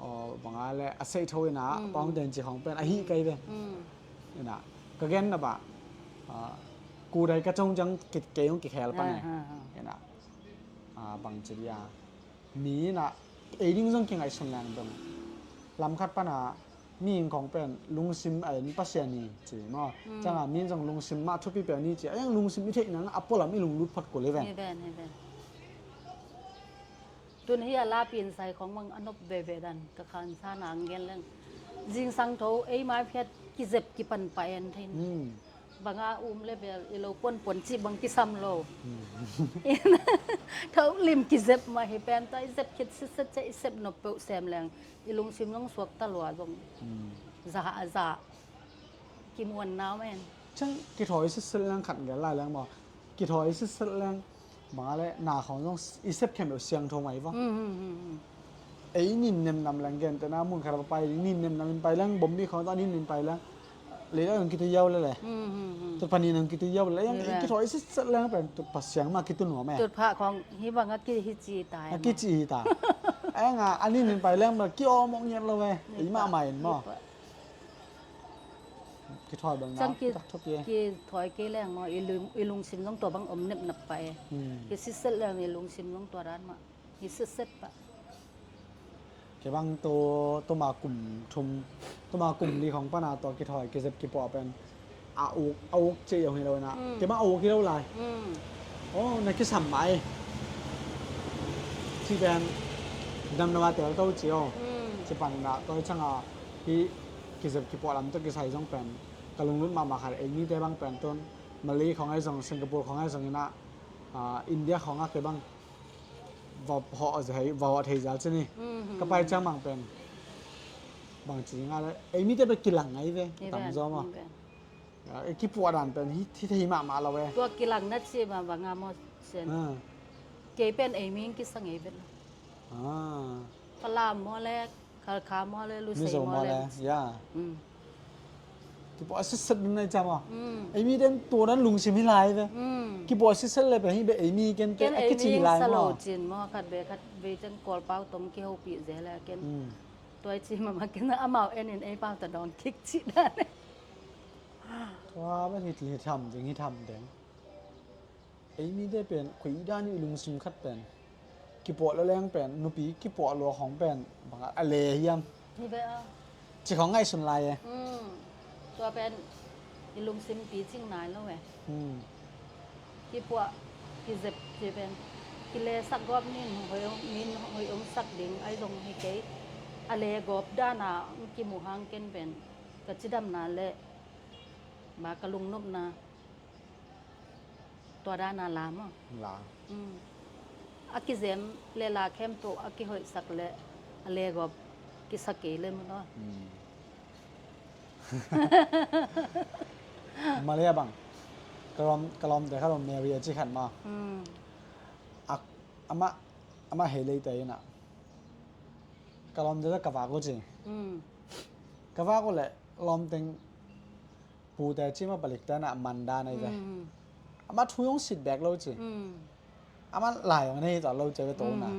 aw, bang a le a seih tho in a, pound ten ci khong pen a hih kei ve. Ena ka gen na bah, a, kudai ka cong ciang kei hong kikhel pan e. Ena, a, bang ci dia, mi in ah ei ding zong kingaihsun leng dong. Lam khat pan a mi in khong pen lungsim a en Pasian hi ci maw. Ciang a mi in zong lungsim mah thupi pen hi ci. A yang lungsim i theih nang a pualam i lunglut phot kul hi ven. Hi ven, hi ven. Tun hi a lapi in sai khong mang a nop veve dan ka khansa nang gen leng. Zingsang tho ei mai phiat kizep kipan pah en thei. Banga um le bel i lo puanpuan cih bang kisam lo. Tho lim kizep mah hi pen, tua i zep khit sitset ciah i sep nop peuh sem leng i lungsim zong suakta lua zong. Za a za kimuan nau men. Ciang kithawi sitset leng khat gel lai leng maw? Kithawi sitset leng banga le na khawng zong i sep khem lo siangtho mai vang. Ei nin nem nam leng gentehna mun khat a pai ding, nin nem nam in pai leng, bombi khawng zong nin nem pai leng. Leilak in kituiau le le. Tutphah nin in kituiau le. Ei kithawi sitset leng pen tutphah siang mah kitu nuam e. Tutphah khawng hi bang a ki hi ci ta e. A kici hi ta. Ei nga a nin in pai leng bel ki awm awk ngiat lo e. Ei mahmah in maw. Kithawi bang na. Ciang ki, kitak thup e. Kithawi kei leng maw, i lung, i lungsim zong tua bang om nepnap pah e. Kisitset leng i lungsim zong tua dan mah. Kisitset pah. Kei bang tu, tuma kum thum, tuma kum li khawng pana tua kithawi kizep kipuah pen a uk, a uk ci zong hi lo na. Kei bang a uk hi lo lai. Oh, na kisam mai. Ci pen damdam a tel to ci o. Ci pan na tua ciang a hi kizep kipuah lam tawh kisai zong pen ka lunglut mahmah khat, ei mite bang pen tun Malay khawng ai zong, Singapore khawng ai zong ina, ah, India khawng a kei bang va hawh thei, va hawh thei zal ci ni. Ka pai ciang bang pen bang ci nga le, ei mite pen kilang ai ve. Tam zaw maw. Kipuah dan pen hi, hi thei mahmah lo e. Tua kilang na ci mah banga maw sen. Kei pen ei ming kisang ei vet lo. Falam maw le, Khalkha maw le, Lusei maw le. Kipuah sitset ding nai ciam aw. Ei mi den tua dan lungsim hi lai ve. Kipuah sitset le pen hi be ei mi ken te a kici hi lai maw. Cin maw khat be khat be ciang Kawlpau tong kihopih ze le ken. Tua i ci mahmah ken amau en in ei pau ta dawng kik ci dan. Tua be hi, hi tham ding, hi tham ding. Ei mite pen khuidan i lungsim khat pen kipuah leleng pen, nupi kipuah lua khawng pen bangah a le hiam? Ci khawng ngaihsun lai e. Tua pen i lungsim picing nai lo e. Kipuah kizep ci pen kilesak gawp nin hoih, nin hoih omsak ding ai zong hi kei. A le gawp dana kimuh hang ken pen ka cidamna le ba ka lungnopna. Tua dana la maw? La. A kizem le la khempeuh a kihoihsak le a legawp kisak kei le maw? Malay a bang ka lawm, ka lawmte khat om Mary a ci khat maw? Amah, amah hei leite inah ka lawmte ka vak uh ci. Ka vak uh le lawmteng pute cima palikte na mandan ahi ve. Amah thu hong sit bek lo ci. Amah lai hong nei ta lo ci ve tona.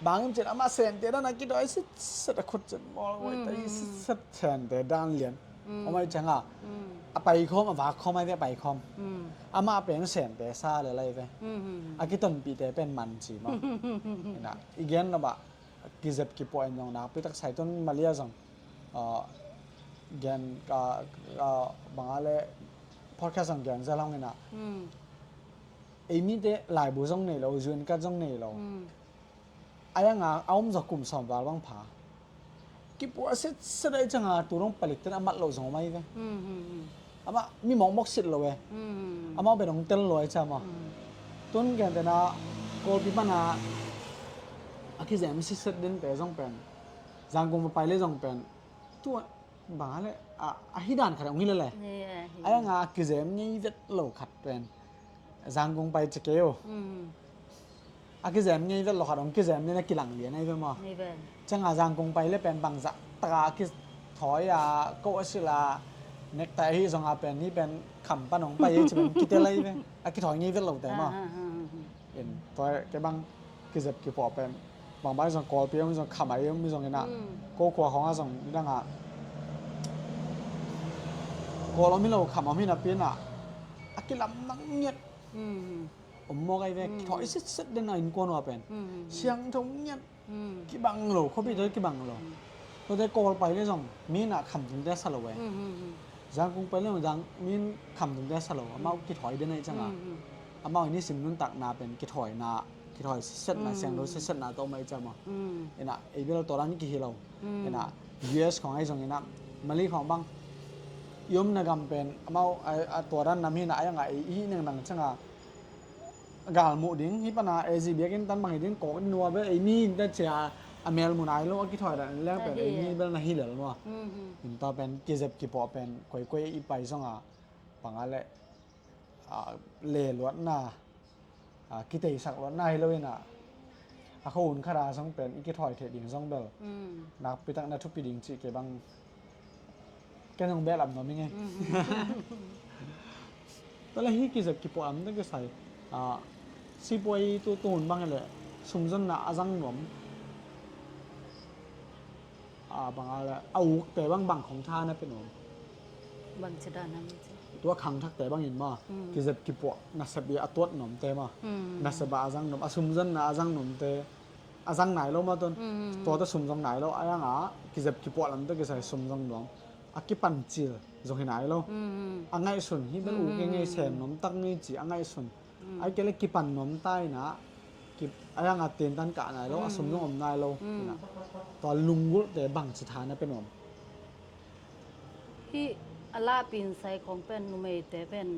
Bangim cin amah sente dan a kidoi sitset a khut cin mawl voi ta i sitset sente dan lian. Amah i cianga a paikhawm a vakkhawm ahi ve a paikhawm. Amah pen sente sa le lai ve. A kitonpihte pen man ci maw. Ina i gen lo bah kizep kipuah in zong nakpi tak sai tun Malia zong gen ka banga le podcast zong gen zel hong inah ei mite laibu zong nei lo, zuin kat zong nei lo. Ai anga a om zaw kum sawm val bang pha kipuah sitset ai cianga tu dong palik ten a mat lo zong om ai ve. Amah mi mawkmawk sit lo e. Amah pen hong tel lo ai ciama. Tun gentena Kawlpi pana a kizem sitset dente zong pen Zangkong pai le zong pen tu banga le a hi dan khat hong hi lele. Ai anga a kizem ngei vet lo khat pen Zangkong pai ci kei uh. A kizem ngei vet lo khat hong kizem nen a kilang lian ai ve maw? Cianga Zangkong pai le pen bangzah taka a kithawi a ko a sila nektai ahi zonga pen hi pen kham pan hong pai hi ci pen kitel ai ve. A kithawi ngei vet lote maw? In tua ke bang kizep kipuah pen bangbang zong Kawlpi hong zong kham ai hong mi zong inah ko khua khawngah zong nidangah Kawl om hi lo kham om hi napi inah a kilam nang ngiat. Om mawk ai ve, kithawi sitset den a innkuan uh a pen siangtho ngiat. Kibang lo, khuapi tawh kibang lo. Tuate Kawl pai le zong mi inah khamtumte sa lo e. Zangkong pai le zong mi in khamtumte sa lo, amau kithawi den ai cianga amau i nisim nuntakna pen kithawinak, kithawi sitsetna, siangtho sitsetna tawh om ai ciama. Inah ei bel tawh dan kihi lo. Inah U S khawng ai zong inah Mali khawng bang I omna gam pen amau a, a tua dan nam hi na, a yang a i hih neng nang ciang a galmuh ding hi pan a, A G biakinn tan bang hi ding, kawk ding nua bel ei mi in ta cia, a mel mu nai lo a kithawi dan leng pen ei mi bel na hi lel maw. In ta pen kizep kipuah pen koikoi i pai zong a, bang a leh, a, le luatna, a, kiteisak luatna hi lo in a, a kho hun khat a zong pen i kithawi thei ding zong bel nakpi tak na thupi ding cih kei bang, ken zong behlap nuam i ngei. Tua leh hih kizep kipuah lam tawh kisai, a, sipuai tu, tu hun bang hi leh sumzonna a zang nuam, a, bang a leh a ukte bang, bang khong tha na pia nuam? Bang ci dan a mi ci. Tua khangthakte bangin maw, kizep kipuah nasep i a tuat nuamte maw, nasep a a zang nuam, a sumzonna a zang nuamte, a zang nai lo maw tun. Tua tawh sum zong nai lo, a yang a kizep kipuah lam tawh kisai sum zong nuam, a kipan cil zong hi nai lo. A ngaihsun, hih bel uk i ngei, sem nuam tak ngei ci a ngaihsun. Ai kei leh kipan nuam ta in a, ki, a yang a tentan kah nai lo, a sum zong om nai lo. Tua lunggulhte bang ci tha na pia nuam? Hih a lahpin sai khong pen numeite pen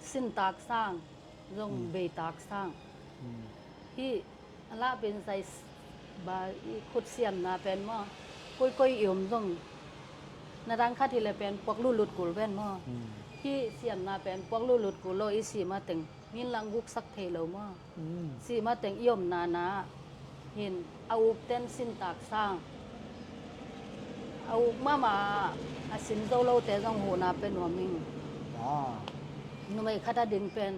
sintak sang zong beitak sang. Hih a lahpin sai ba i khut siamna pen maw, koikoi i om zong na dang khat hi leh pen puak lutlut kul pen maw. Hih siamna pen puak lutlut kul lo, i sih mateng min lang guksak thei lo maw. Sih mateng i omna na hin a uk ten sintak sang, a uk mahmah a sin zo lote zong huhna pia nuam ing. Numei khat a ding pen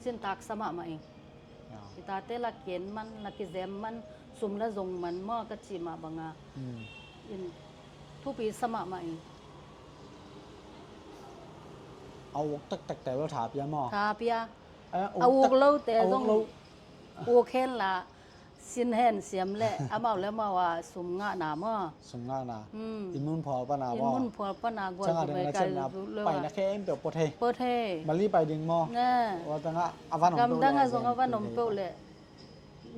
sintak sa mahmah ing. Hi tate la ken man, la kizem man, sum la zong man maw ka cih mah bang a, in thupi sa mahmah ing. A uk taktakte bel tha pia maw? Tha pia. A uk lote zong uk hen la, sin hen siam leh amau le amau a sum ngahna maw. Sum ngahna. Inn mun phual pana maw. Inn mun phual pana gual ciang a ding na ciamna, paina khempeuh pua thei. Pua thei. Mali pai ding maw. Ua tangah a van om peuh leh, gamdang a zong a van om peuh leh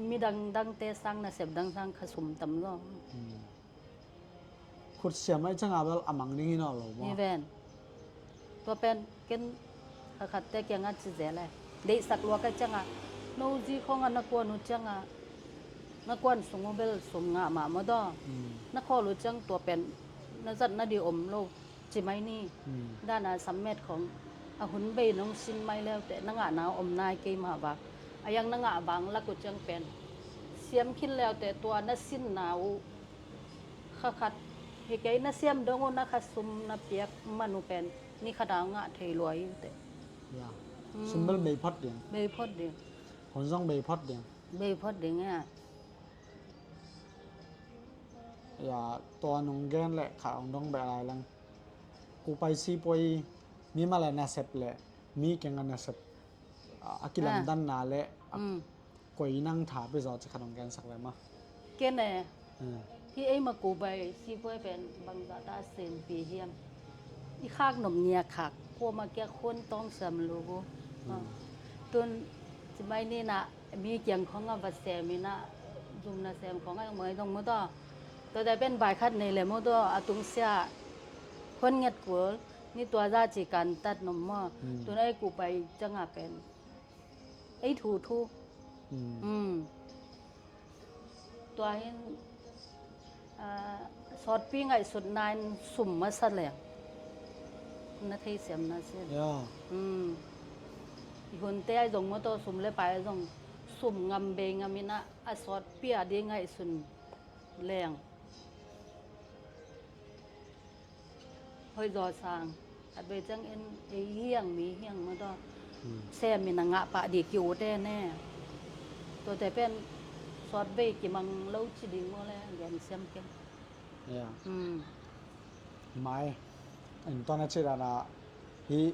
midang dangte sang, nasep dang sang kha sum tam zaw. Khut siam ahih ciangin bel a mang ding hi nawn lo maw? Hi ven. Tua pen ken kha khatte kiangah ci zel e. Deihsak lua ka ciangin, no zi khawngah na kuan uh ciangin, na kuan sung uh bel sum ngah mah maw daw. Na khawl uh ciang tua pen na zat nading om lo ci mai ni. Dana sammet khawng a hun bei nong sin mai leuteh na ngahna om nai kei mah vak. A yang na ngah vang lak uh ciang pen siam khin leuteh tua na sinna uh kha khat hi kei, na siam dong uh na kha sum na piak man uh pen ni khat a ngah thei lua hi uh teh. Sum bel bei phot ding. Bei phot ding. Hun zong bei phot ding. Bei phot ding a. Ya, tua nong gen leh khat hong dong beh lai leng. Kupai sipuai mimal a nasep leh mi kiangah nasep, a, a kilamdanna leh a koi nang tha pia zaw ci khat hong gensak leh maw. Ken e, hi ei ma kupai sipuai pen bangzah ta a senpi hiam? I khak nop ngiat khak, kuamah kiang khun tawng siam lo uh. Tun ci mai ni na, mi kiang khawngah va sem in a, zum nasem khawngah zong maw, zong maw taw. Tuate pen vai khat nei leh maw taw, a tungsiah huan nget kul, ni tua zah ci kantat nop maw. Tun ei kupai ciangah pen ei thu thu. Tua hin, a, sawtpi ngaihsutna in sum masa leng na theisiam na sin. Ya. I hunte ah zong maw taw, sum le pai ah zong sum ngam bei ngam in a, a sawtpi a ding ngaihsun leng hoih zaw sang. Khat vei ciangin ei hiang, mi hiang maw taw. Sem in a ngah pah ding ki-ut e ne. Tuate pen sawt vei kimang lo ci ding maw le, gen siam ken. Ya. Mai. En tua na ci dan a, hi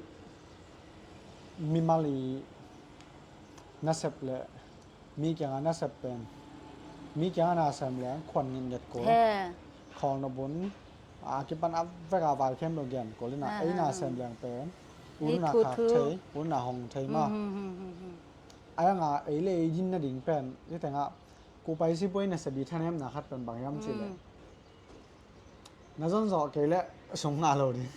mimal i nasep le mi kiangah nasep pen, mi kiangah na sem leng khuan ngetnget kul. Khawl nop un, a kipan a vek a vai khempeuh gen kul in a, ei na sem leng pen ut na khak thei, ut na hong thei maw. A yang a ei le ei din nading pen, hi tengah kupai sipuai nasep i thanemna khat pen bang hiam cih leh, Na zon zawh kei leh sum ngah lo ding.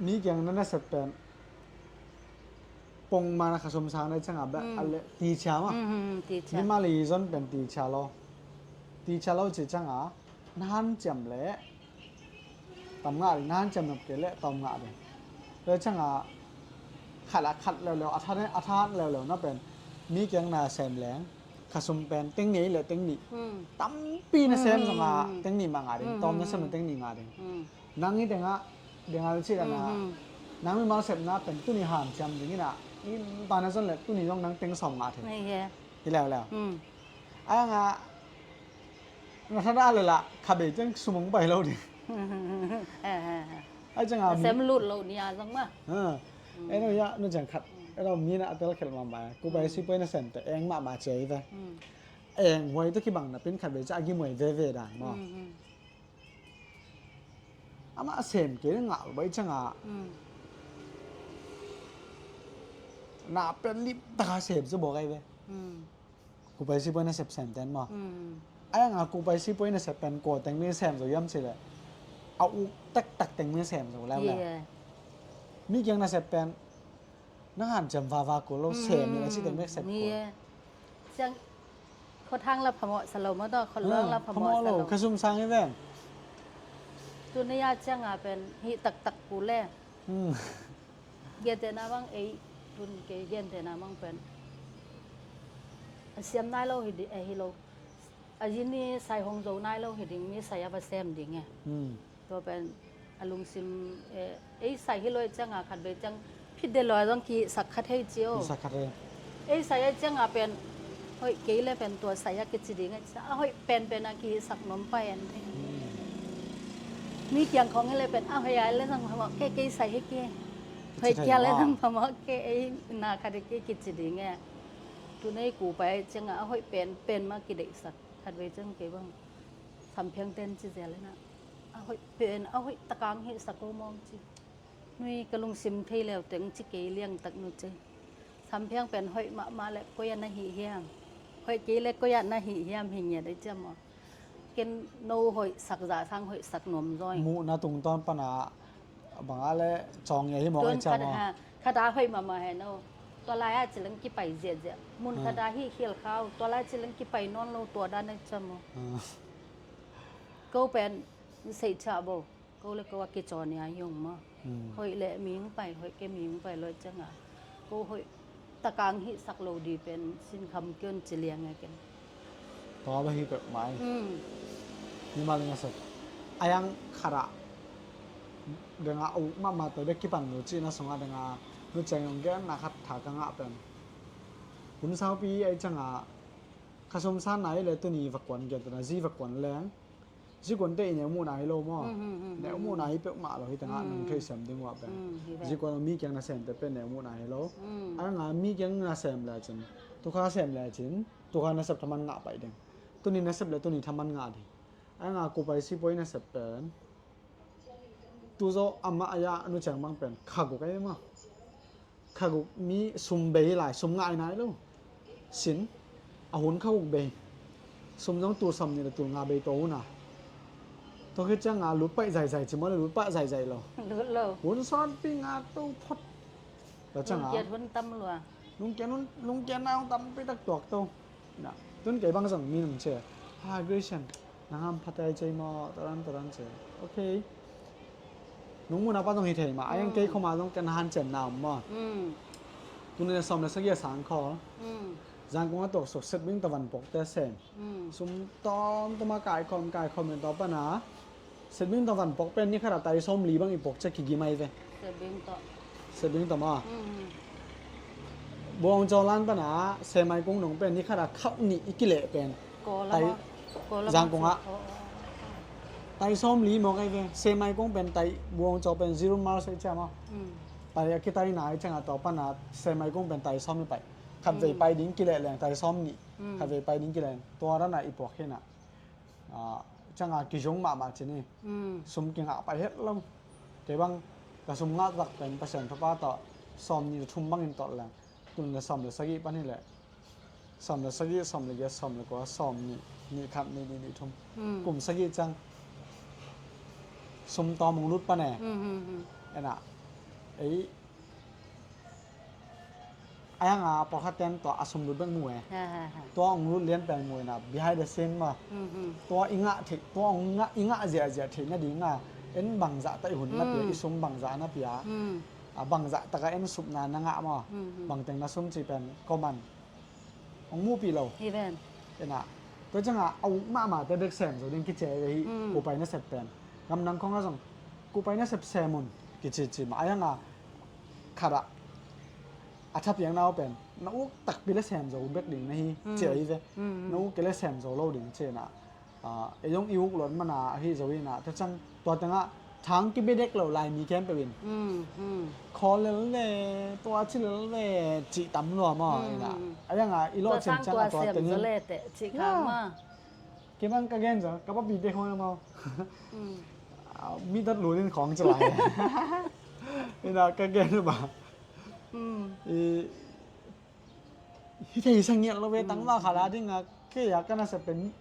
Mi kiang na nasep pen pongman a khasum sang na ciangah beh a leh ticia mah. Mimal i zon pen ticia lo. Ticia lo ci ciangah na hanciam leh tam ngah ding, na hanciam nop kei leh tawm ngah ding. Tua ciangah khat ah khat leuleu, a tha, a tha leuleu na pen mi kiang na sem leng khasum pen teng nih leh teng nih tampi na sem zongah teng nih mah ngah ding, tawm na sem leh teng nih ngah ding. Nang hi tengah dengal cih dana nang mimal sepna pen tuni hanciam ding inah, i ta na zon leh tuni zong nang teng sawm ngah thei. Hi leuleu. Ai angah na thadah leh lah kha bei ciang sum hong pai lo ding. Ai ciangah sem lut lo nia zong mah. Eno ya nu ciang khat eno mi na a tel khelh mahmah, kupai sipuai na semte eng mahmah cia hi ve. Eng huai tawh kibang na pin khat bei ciang a gimuai veve dan maw. Amah a sem kei na ngah lo bai ciangah na pen limtaka sem cu bawk ai ve. Kupai sipuai na sep sem ten maw. Ai angah kupai sipuai na sep pen kua teng mi sem zo hiam cileh a uk taktak teng mi sem zo leuleu. Mi kiang na sep pen na hanciam vava kul lo, sem in a cih teng mi sem kul. Ciang khuathang la phamawh sa lo maw, tawh khualuang la phamawh sa lo. Khasum sang hi ven. Tuni a ciangah pen hih taktak kul le. Gentehna bang ei tun kei gentehna bang pen a siam nai lo hi ding, eh, hi lo. A zi ni sai hong zo nai lo hi ding, mi sai a va sem ding e. Tua pen a lungsim, eh, ei sai hi lo i ciangah khat bei ciang phit de lo a zong kisak khat hei cio. Ei sai a ciangah pen hoih kei le pen tua sai a kici ding e. A hoih penpen a kisak nuam pai an. Mi kiang khong hi le pen a hoih a le zong phamawh kei, kei sai hi kei. Hoih kia le zong phamawh kei, ei na khat hi kei kici ding e. Tunei kupai ciangah a hoih penpen ma kideihsak khat bei ciang kei bang. Samphiang ten ci zel inah a hoih pen a hoih takang hihsak ko mawng ci. Nui ka lungsim thei leu teng ci kei liangtak nu ci. Samphiang pen hoih mahmah le koi a na hih hiam? Hoih kei le koi a na hih hiam hi ngiat ei ciam aw. Ken no hoih sak zah sang hoih sak nuam zaw ing. Muhna tungtawn pana banga le cawng ia hi mawk ei ciam aw. Khata hoih mahmah he no. Tua lai-ah ci leng kipai ziahziah. Mun khata hih khial khau. Tua lai ci leng kipai nawn lo tua dan ei ciam aw. Ko pen seih ciah bo. Ko le ko a kicawn ia hi hong maw. Hoih le mi hong pai, hoih ke mi hong pai lo ciangah ko hoih takang hihsak lo di pen sinkham kion ci liang e ken. Tua ba hi pek mai. Mimal ing a sek. Ayang khara denga u mama to de kipan lo ci na songa denga nu ceng yong gen na khat tha ka ngah pen. Hun saupi ai ciangah khasum san nai le tuni vakuan gen tuna zi vakuan leng. Zikuante i neu muhna hi lo maw? Neu muhna hi peuhmah lo hi tengah nong theisiam ding uh ah pen. Zikuan mi kiang na semte pen neu muhna hi lo. Anga mi kiang na sem le cin, tukha sem le cin, tukha nasep thaman ngah pai ding. Tuni nasep le tuni thaman ngah ding. Anga kupai sipuai nasep pen. Tuzaw amah aya nu ciang bang pen khaguk ai maw? Khaguk mi sum bei lai, sum ngai nai lo. Sin a hun khaguk bei. Sum zong tul sawm nih le tul nga bei tua hun a. Tua khit ciang a lut paih zaizai ci maw le lut paih zaizai lo. Lut lo. Hun sawn pi nga to phot. Tua ciang a lungkiat hun tam lua. Lungkiat hun, lungkiat na hun tam pi tak tuak to. Tun kei bang zong mi nung ce. Ha, Grecian. Nang ham phatai cei maw, taran taran cei. Ok. Nung muna pa zong hi thei mah. Ayang kei khoma zong ken han cen na om maw. Tuni le sawm le sagih a sang khawl. Zangkong a tuak suk set bing tavan pok te sem. Sum tom tom a kai khom kai khom in tawh pana. Set bing tavan pok pen ni khat a tai sawm li bang i pok cia kigim ai ve. Set bing tawh. Set bing tawh maw. Buang caw lan pana semai kung nong pen ni khat a khauh nih i kileh pen. Zangkong ah tai sawm li mawk ai ve. Semai kong pen tai buang caw pen zero mile sai ciam aw. Pai a kitai nai ciang a tawh pana semai kong pen tai sawm li pai. Khat vei pai ding kileh leng tai sawm nih. Khat vei pai ding kileh leng tua rana i puak hi na. Ciang a kizong mahmah ci ni. Sum kingah pai het lo. Kei bang ka sum ngah tak pen Pasian thupha tawh sawm nih thum bangin tawh leng. Tun le sawm le sagih pan hi leh. Sawm le sagih, sawm le giat, sawm le kua, sawm nih, nih khat, nih nih, nih thum. Kum sagih ciang sum tawm hong lut pan e. Ena, ei, a hianga pawlkhat ten tua a sum lut bek mu e. Tua hong lut lian pen mu ena, behind the scene ma. Tua i ngah theih, tua hong ngah, i ngah ziahziah theih nadinga en bangzah ta i hun na pia, i sum bangzah na pia, a bangzah taka en supna na ngah ma. Bangteng na sum ci pen comment hong muhpih lo. Hi ven. Ena, tua cianga a uk mahmahte bek sem zo ding kici ve hi. Kupai nasep pen gamdang khong a zong kupai nasep sem un kici ci ma. A hianga khat ah a thapiakna uh pen na uk takpi le sem zo bek ding na hi ci ahi ve. Na uk kei le sem zo lo ding ci ena. Ei zong i uk luat mana ahi zo ina, tua ciang tua tengah thang kibedek lo lai mi khempeuh in khawl lel ve, tua ci lel ve, cih tam lua maw ina. A hianga i lawh ciangciang a tua tengin kei bang ka gen zo, ka papite khong a maw, mi tat lunin khong ci lai ina ka gen ba. Hih thei sa ngiat lo ve, tangval khat a dinga kei a ka nasep pen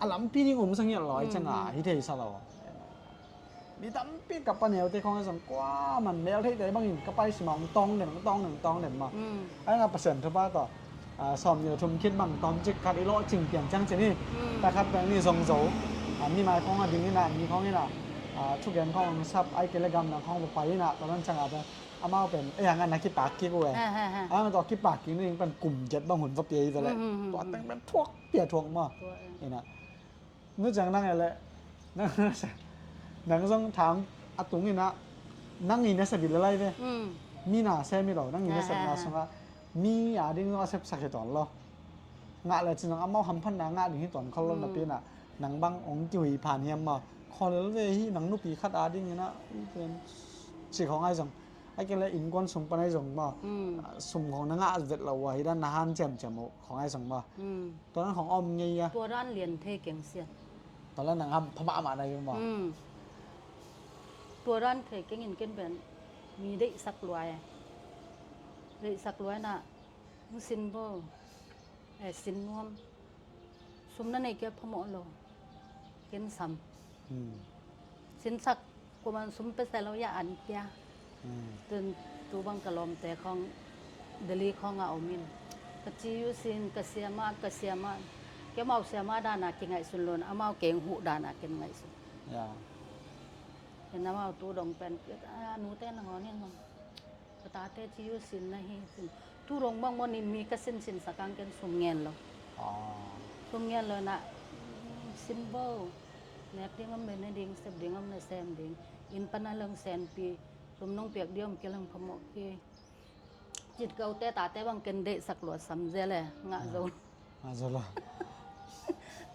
a lampi ding um sa ngiat lo ai cianga hih thei sa lo. Mi tampi ka pa neute khong a zong kuaman mel theite bangin ka pai sima hong tawng den, hong tawng den, hong tawng den ma. A nga Pasian thupha tawh sawm ni thum khit bang tawm cik khat i lawh cing pian ciang cin hi. Ta khat peng ni zong zo, mi mai khong a ding ina, mi khong ina, thugen khong hong sap ai kei le gamdang khong va pai ina, tua nan cianga pen amau pen ei hanga na kipak kik uh e. Amau tawh kipak kik nading pen kum giat bang hun va pia hi ve le. Tua teng pen thuak pia thuak maw. Ina, nu ciang nang e le, nang zong thang a tung ina, nang i nasep i le lai ve. Mi na sem hi lo, nang i nasepna sungah mi a ding zong a sepsak hi tawn lo. Ngah le cin zong amau hamphatna ngah ding hi tawn khol lo napi ina, nang bang hong kihui phan hiam maw. Khawl lel ve hi, nang nupi khat a ding ina, ci khong ai zong. A kei le innkuan sung pan ai zong maw. Sum khong na ngah vet lo uh a hi dan na han ciamciam uh khong ai zong maw. Tua dan khong om ngei a. Tua dan lian thei keng sian. Tua dan nang ham pha mahmah na hi maw. Tua dan thei keng in ken pen mi deihsak lua e. Deihsak lua ina hong sin bo. Sin nuam. Sum na nei kia phamawh lo. Ken sam. Sinsak kuaman sum pese lo ya an kia. Tun tu bang ka lawmte khong Delhi khong a om in. Ka ci uh sin ka siama, ka siama. Kei amau siama dana kingaihsun lo na amau keng huh dana ken ngaihsun. Ken amau tu dong pen a nute nangawn in mong. Ka tate ci uh sin na hi sin. Tu dong bang maw nin mi ka sinsin sakang ken sum ngen lo. Sum ngen lo na sin bo. Nek ding om le ne ding, sep ding om le sem ding. Inn pana lang senpi. Sum nong piak ding om kei lang phamawh kei. Cit ka ute tate bang ken deihsak lua sam zel e ngah zo. Ngah zo lo.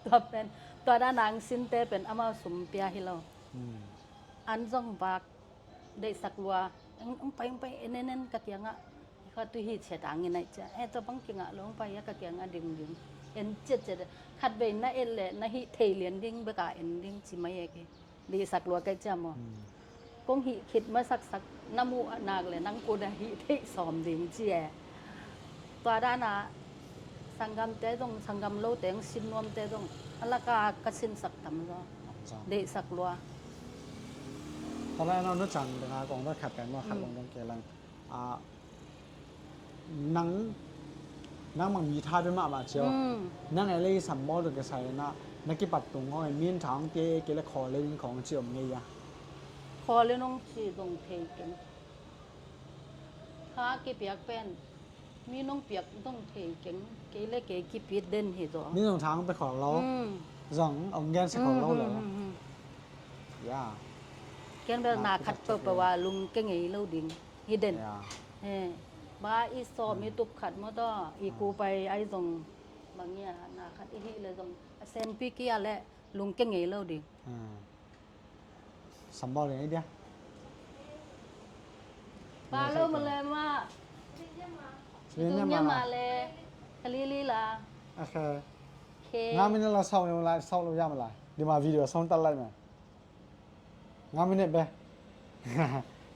Tua pen, tua dana ang sinte pen amau sum pia hi lo. An zong vak deihsak lua, ang pai, ang pai, en, en, en ka kiangah. Kha tu hi ciat angin ai cia. E tua bang kingah lo ang pai a ka kiangah ding ding. En ciat ciat. Khat vei na et le na hih thei lian ding beka en ding ci mai e kei. Deihsak lua kei cia maw. Kong hih khit masaksak na muh nak le nang kut a hih theih sawm ding ci e. Tua dana sanggamte zong, sanggam lote zong, sin nuamte zong a laka ka sinsak tam zaw. Deihsak lua. Tua lai a no nu cang danga kong dot khat kai maw khat long dong kei lang. Nang, nang mang mi tha bia mahmah cio. Nang e le i sam mawl dong kei sai na, na kipat tung khong e min thang te kei le khawl le ding khong ci om ngei a. Khawl le nong ci dong thei keng. Kha kipiak pen mi nong piak dong thei keng, kei le kei kipit den hi zaw. Mi nong thang pe khawl lo. Zong ong gen sa khawl lo lo. Ya. Ken bel na khat peuhpeuh a lung ke ngei lo ding hi den. Ba i sawm i tup khat maw taw i ku pai ai zong bang ia na khat i hih le zong a senpi kia le lung ke ngei lo ding. Sambal ding ai dia. Ba lo ma le ma. Sini ma le. Kalili la. Okay. Nga min la sau la sau lo ya ma la. Di ma video song tal lai ma. Nga minute be.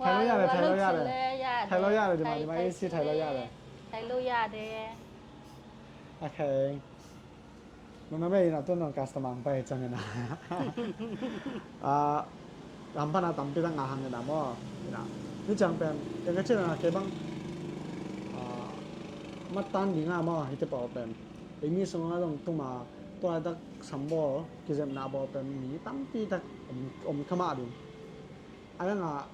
Thai lo ya le, Thai lo ya le. Thai lo ya le, di ma, di ma, isi Thai lo ya le. Thai lo ya de. Okay. Nuna mei ina tun nong customer ang pai cang ina. Ah, hampana tampi tak nga hang ina maw. Ina. Ni cang pen, ina ka cina na kei bang. Ah, matan di nga maw, hiti pa pen. Ei mi sung nga dong tuma, tua tak sambol, kizem na bo pen mi tampi tak om, om kama ding. Ayang a,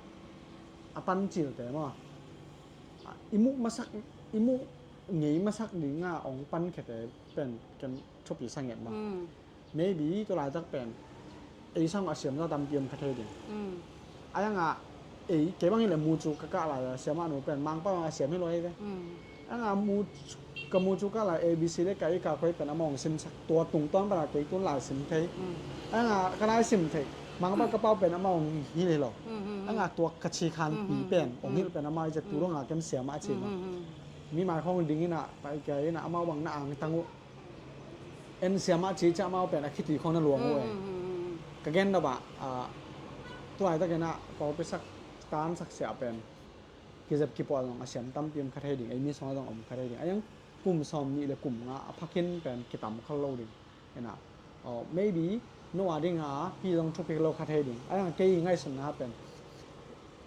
a pan cil te maw. Ah, imu masak, imu ngei masak di nga ong pan kete pen, ken thupi sa nget maw. Mm. Maybe tu laitak pen ei sang a siam za tampi om kha thei ding. Mm. Ayang a ei kei bang hi le mu cu ka kah lai a siam a nu pen mangpa bang a siam hi lo hi ve. Mm. Ayang a mu ka mu cu kah lai A B C le ka i ka koi pen amah ong sim sak tua tung tawn pan a kei tun lai sim thei. Mm. Ayang a ka lai sim thei mangpa ka pau pen amah ong hil hi lo. Mm, mm, mm. Ayang a tua ka chi khan pi pen ong hil pen amah i ce tu dong a ken siam a chi maw. Mm, mm, mm. Mi mai khong ding ina pai kei ina amah bang na ang tang uh. En siamah cih ciah amau pen a khiti khong na luang uh e. Mm, mm, mm, mm. Ka gen nop ah, ah, tuai takin ah pawlpi sak tan sak siah pen kizep kipuah zong a siam tampi om kha thei ding, ei mi sungah zong om kha thei ding. A yang kum sawm nih le kum nga a phakin pen kitam kha lo ding. Ena, oh, maybe no a ding a pi zong thupi lo kha thei ding. A yang kei ngaihsutna pen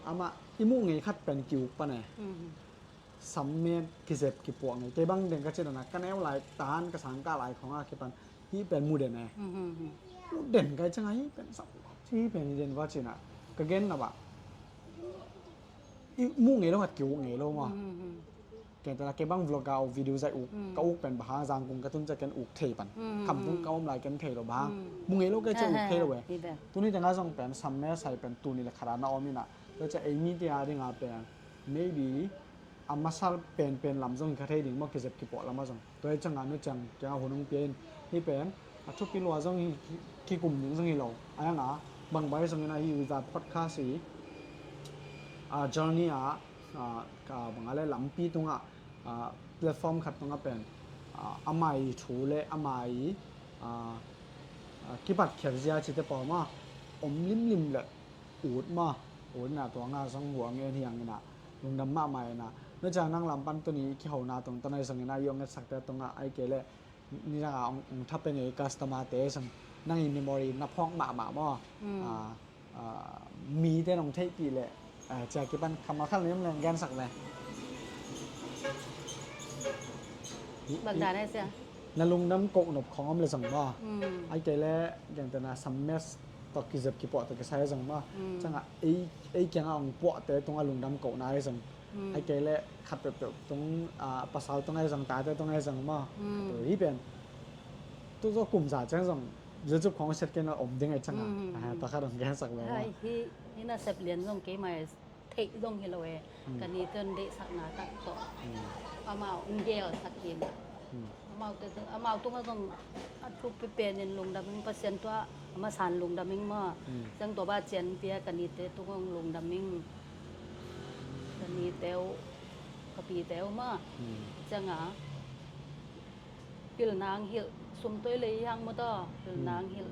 amah i muh ngei khat pen ki-uk pan e. Mm. Sammet kizep kipuah ngei. Kei bang deng ka cih dana ka neu lai tan ka sang ka lai khong a kipan hih pen mu den e. Mhm, mhm. Mu den kai ciang a hih pen sam hih pen hi den va cina ka gen na ba. I mu ngei lo khat ki uk ngei lo ma. Mhm, mhm. Ken tana kei bang vlog a video zai uk ka uk pen ba ha zang kung ka tun ca ken uk thei pan. Mhm, kham tung ka om lai ken thei lo ba. Mhm. Mu ngei lo kai ciang uk thei lo e. Hi pen. Tuni teng a zong pen samme sai pen tuni le khat a na om ina. Lo ca ei mi te a ding a pen maybe a masa penpen lam zong hi kha thei ding maw, kizep kipuah lam a zong. Tua hi ciangin nu ciang kiangah hun hong pia in hih pen a thupi lua zong hi, kikum ding zong hi lo. A yang a bang bai zong in a hih Viva Podcast hi a journey a, a, ka bang a le lampi tungah, a, platform khat tungah pen, a, amai thu le amai, a, a, kipat khiat zia cite pawh mah om limlim le ut mah, ut na tua nga zong hua ngen hiang ina lungdam mahmah ina. Na ciang nang lam pan tuni kihona tung tanai zong ina i ong ngetsak te tungah ai kei le nidang a ong, ong thapen i customer te zong nang i memory na phawk mahmah maw. Mm. Ah, ah, mi te nong theihpih le, ah, cia kipan kamal khal nem leng gensak le. Bang dan ai sia. Na lungdam koh nop khong om le zong maw. Mm. Ai kei le gentena sammes tawh kizep kipuah tawh kisai zong maw. Mm. Ciangah ei, ei kiangah ong puahte tungah lungdam kohna ei zong. Mm. Ai kei le khat peuhpeuh tung, ah, pasal tung ei zong, tate tung ei zong maw. Mm. Tua hi pen. Tu zo kum za ciang zong YouTube khong set kei na om ding ei ciangah. Mm. Ah, tua khat ong gensak le maw. Ai, hi, hi na sep lian zong kei mai theih zong hi lo e. Mm. Ka ni tuan deihsakna tak tawh. Mm. Amau ong gelsak hi na. Mm. Amau te, amau tungah zong a thupi penin lungdam ing Pasian tua a masan lungdam ing maw. Mm. Zang tua ba cian pia ka ni te tungah ong lungdam ing. Ka ni teu, ka pi teu maw. Mm. Ciangah pilna ang hilh, sum toi lei hang maw taw, pilna ang hilh.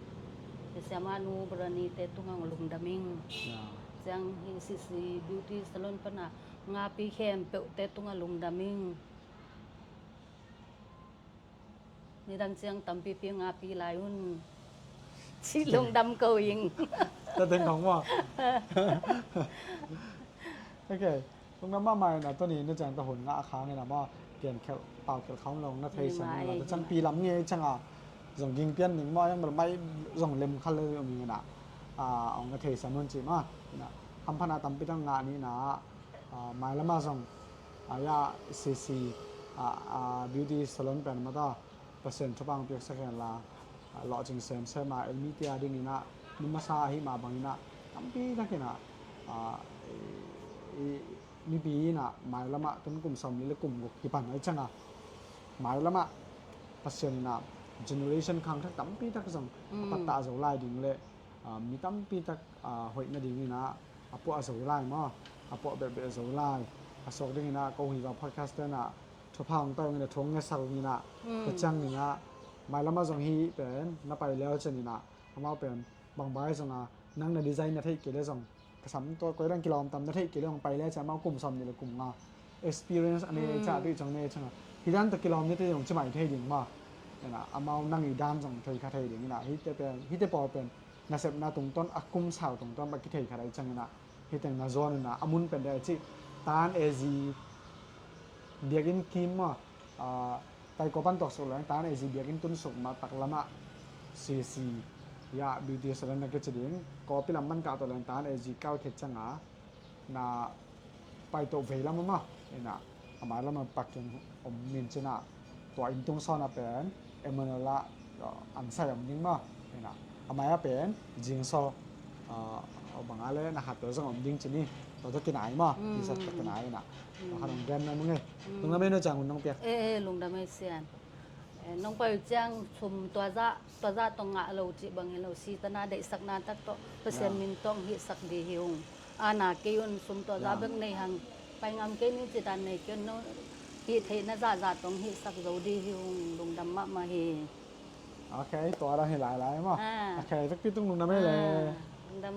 Kisiamah nu Brani te tungah ong lungdam ing. Ya. Ciang hi C C Beauty Salon pana ngapi khempeuh te tungah lungdam ing. Nidang ciang tampipi ngapi lai un. Ci lungdam ko ing. Ta teng khong maw. Ok. Lungdam mahmah ina tuni na ciang ta hun ngah a khang ina maw. Pian khelh, pau khelh khang long na thei sang ina. Ta ciang pi lam ngei ciang a. Zong ging pian ning maw, yang bel mai zong lem khal le um ina. Ah, ong na thei sang nun ci maw. Ina. Hampana tampi tang ngah ni ina. Ah, mailamah zong, ah, ya, C C, ah, ah, beauty salon pen mata, Pasian thupha piaksak hen la, ah, lawhcing semsem a, ei mi te a dingin ah, mi masa ahi mah bangin ah, tampi takin ah, ah, i, i, mipi in ah, mailamah tun kum sawm li le kum guk kipan ai ciang a, mailamah Pasian in ah, generation khangthak tampi tak zong, a pattah zo lai ding le, ah, mi tampi tak, ah, hoih nadingin ah, a puah zo lai maw, a puah belhbelh zo lai. A suak dingin ah ko hi va podcast pen ah thupha hong pai ungin ah thu hong ngetsak ungin ah ka ciang ning ah mailam ah zong hi pen na pai leu cianin ah amau pen bangbai zong a nang na design na theih kei le zong ka sam tua koi dang kilawm tam na theih kei le zong pai le cian amau kum sawm nih le kum nga experience a nei ca tuih cong nei cang a hi dan tawh kilawm ni te zong ci mai thei ding maw. Ina, amau nang i dan zong thei kha thei ding ina, hihte pen, hihte pawl pen nasepna tungtawn, a kum sau tungtawn bek kithei kha dai ciang ina, hih teng na zuan ina, a mun pen dai a cih Tan A Z biakinn kim maw, ah, Taiko pan tuaksuk leng Tan A Z biakinn tunsuk mah, taklamah C C, ya, beauty salon na kici ding, kawpi lam man kah tuak leng Tan A Z kal khit cianga na paito vei lam a maw, ina, a mai lam a pakin om min cina, tua inntung sawn a pen Emmanuel ah, uh, an sai om ding maw, ina, a mai a pen Jingsaw, uh, bang a le na hat tua zong om ding cini, tua tua kinai maw, mm, T-shirt tua kinai ina. Mm. Tua khan om gen na mung e. Mm. Lungdam ei no ciang hun nong piak. Eh, eh, lungdam ei Sian. Eh, nong pai uh ciang sum tua zah, tua zah tawh ngah lo cih bang hi lo, si tana deihsakna tak tawh Pasian min tawh hihsak di hi ung. A na kei un sum tua zah bek nei hang pai ngam kei ni ci dan nei kei un, no hih theihna zahzah tawh hihsak zo di hi ung, lungdam mahmah hi. Ok, tua dan hi lailai maw. Ah. Ok, vekpi tung lungdam ei le. Ah, lungdam.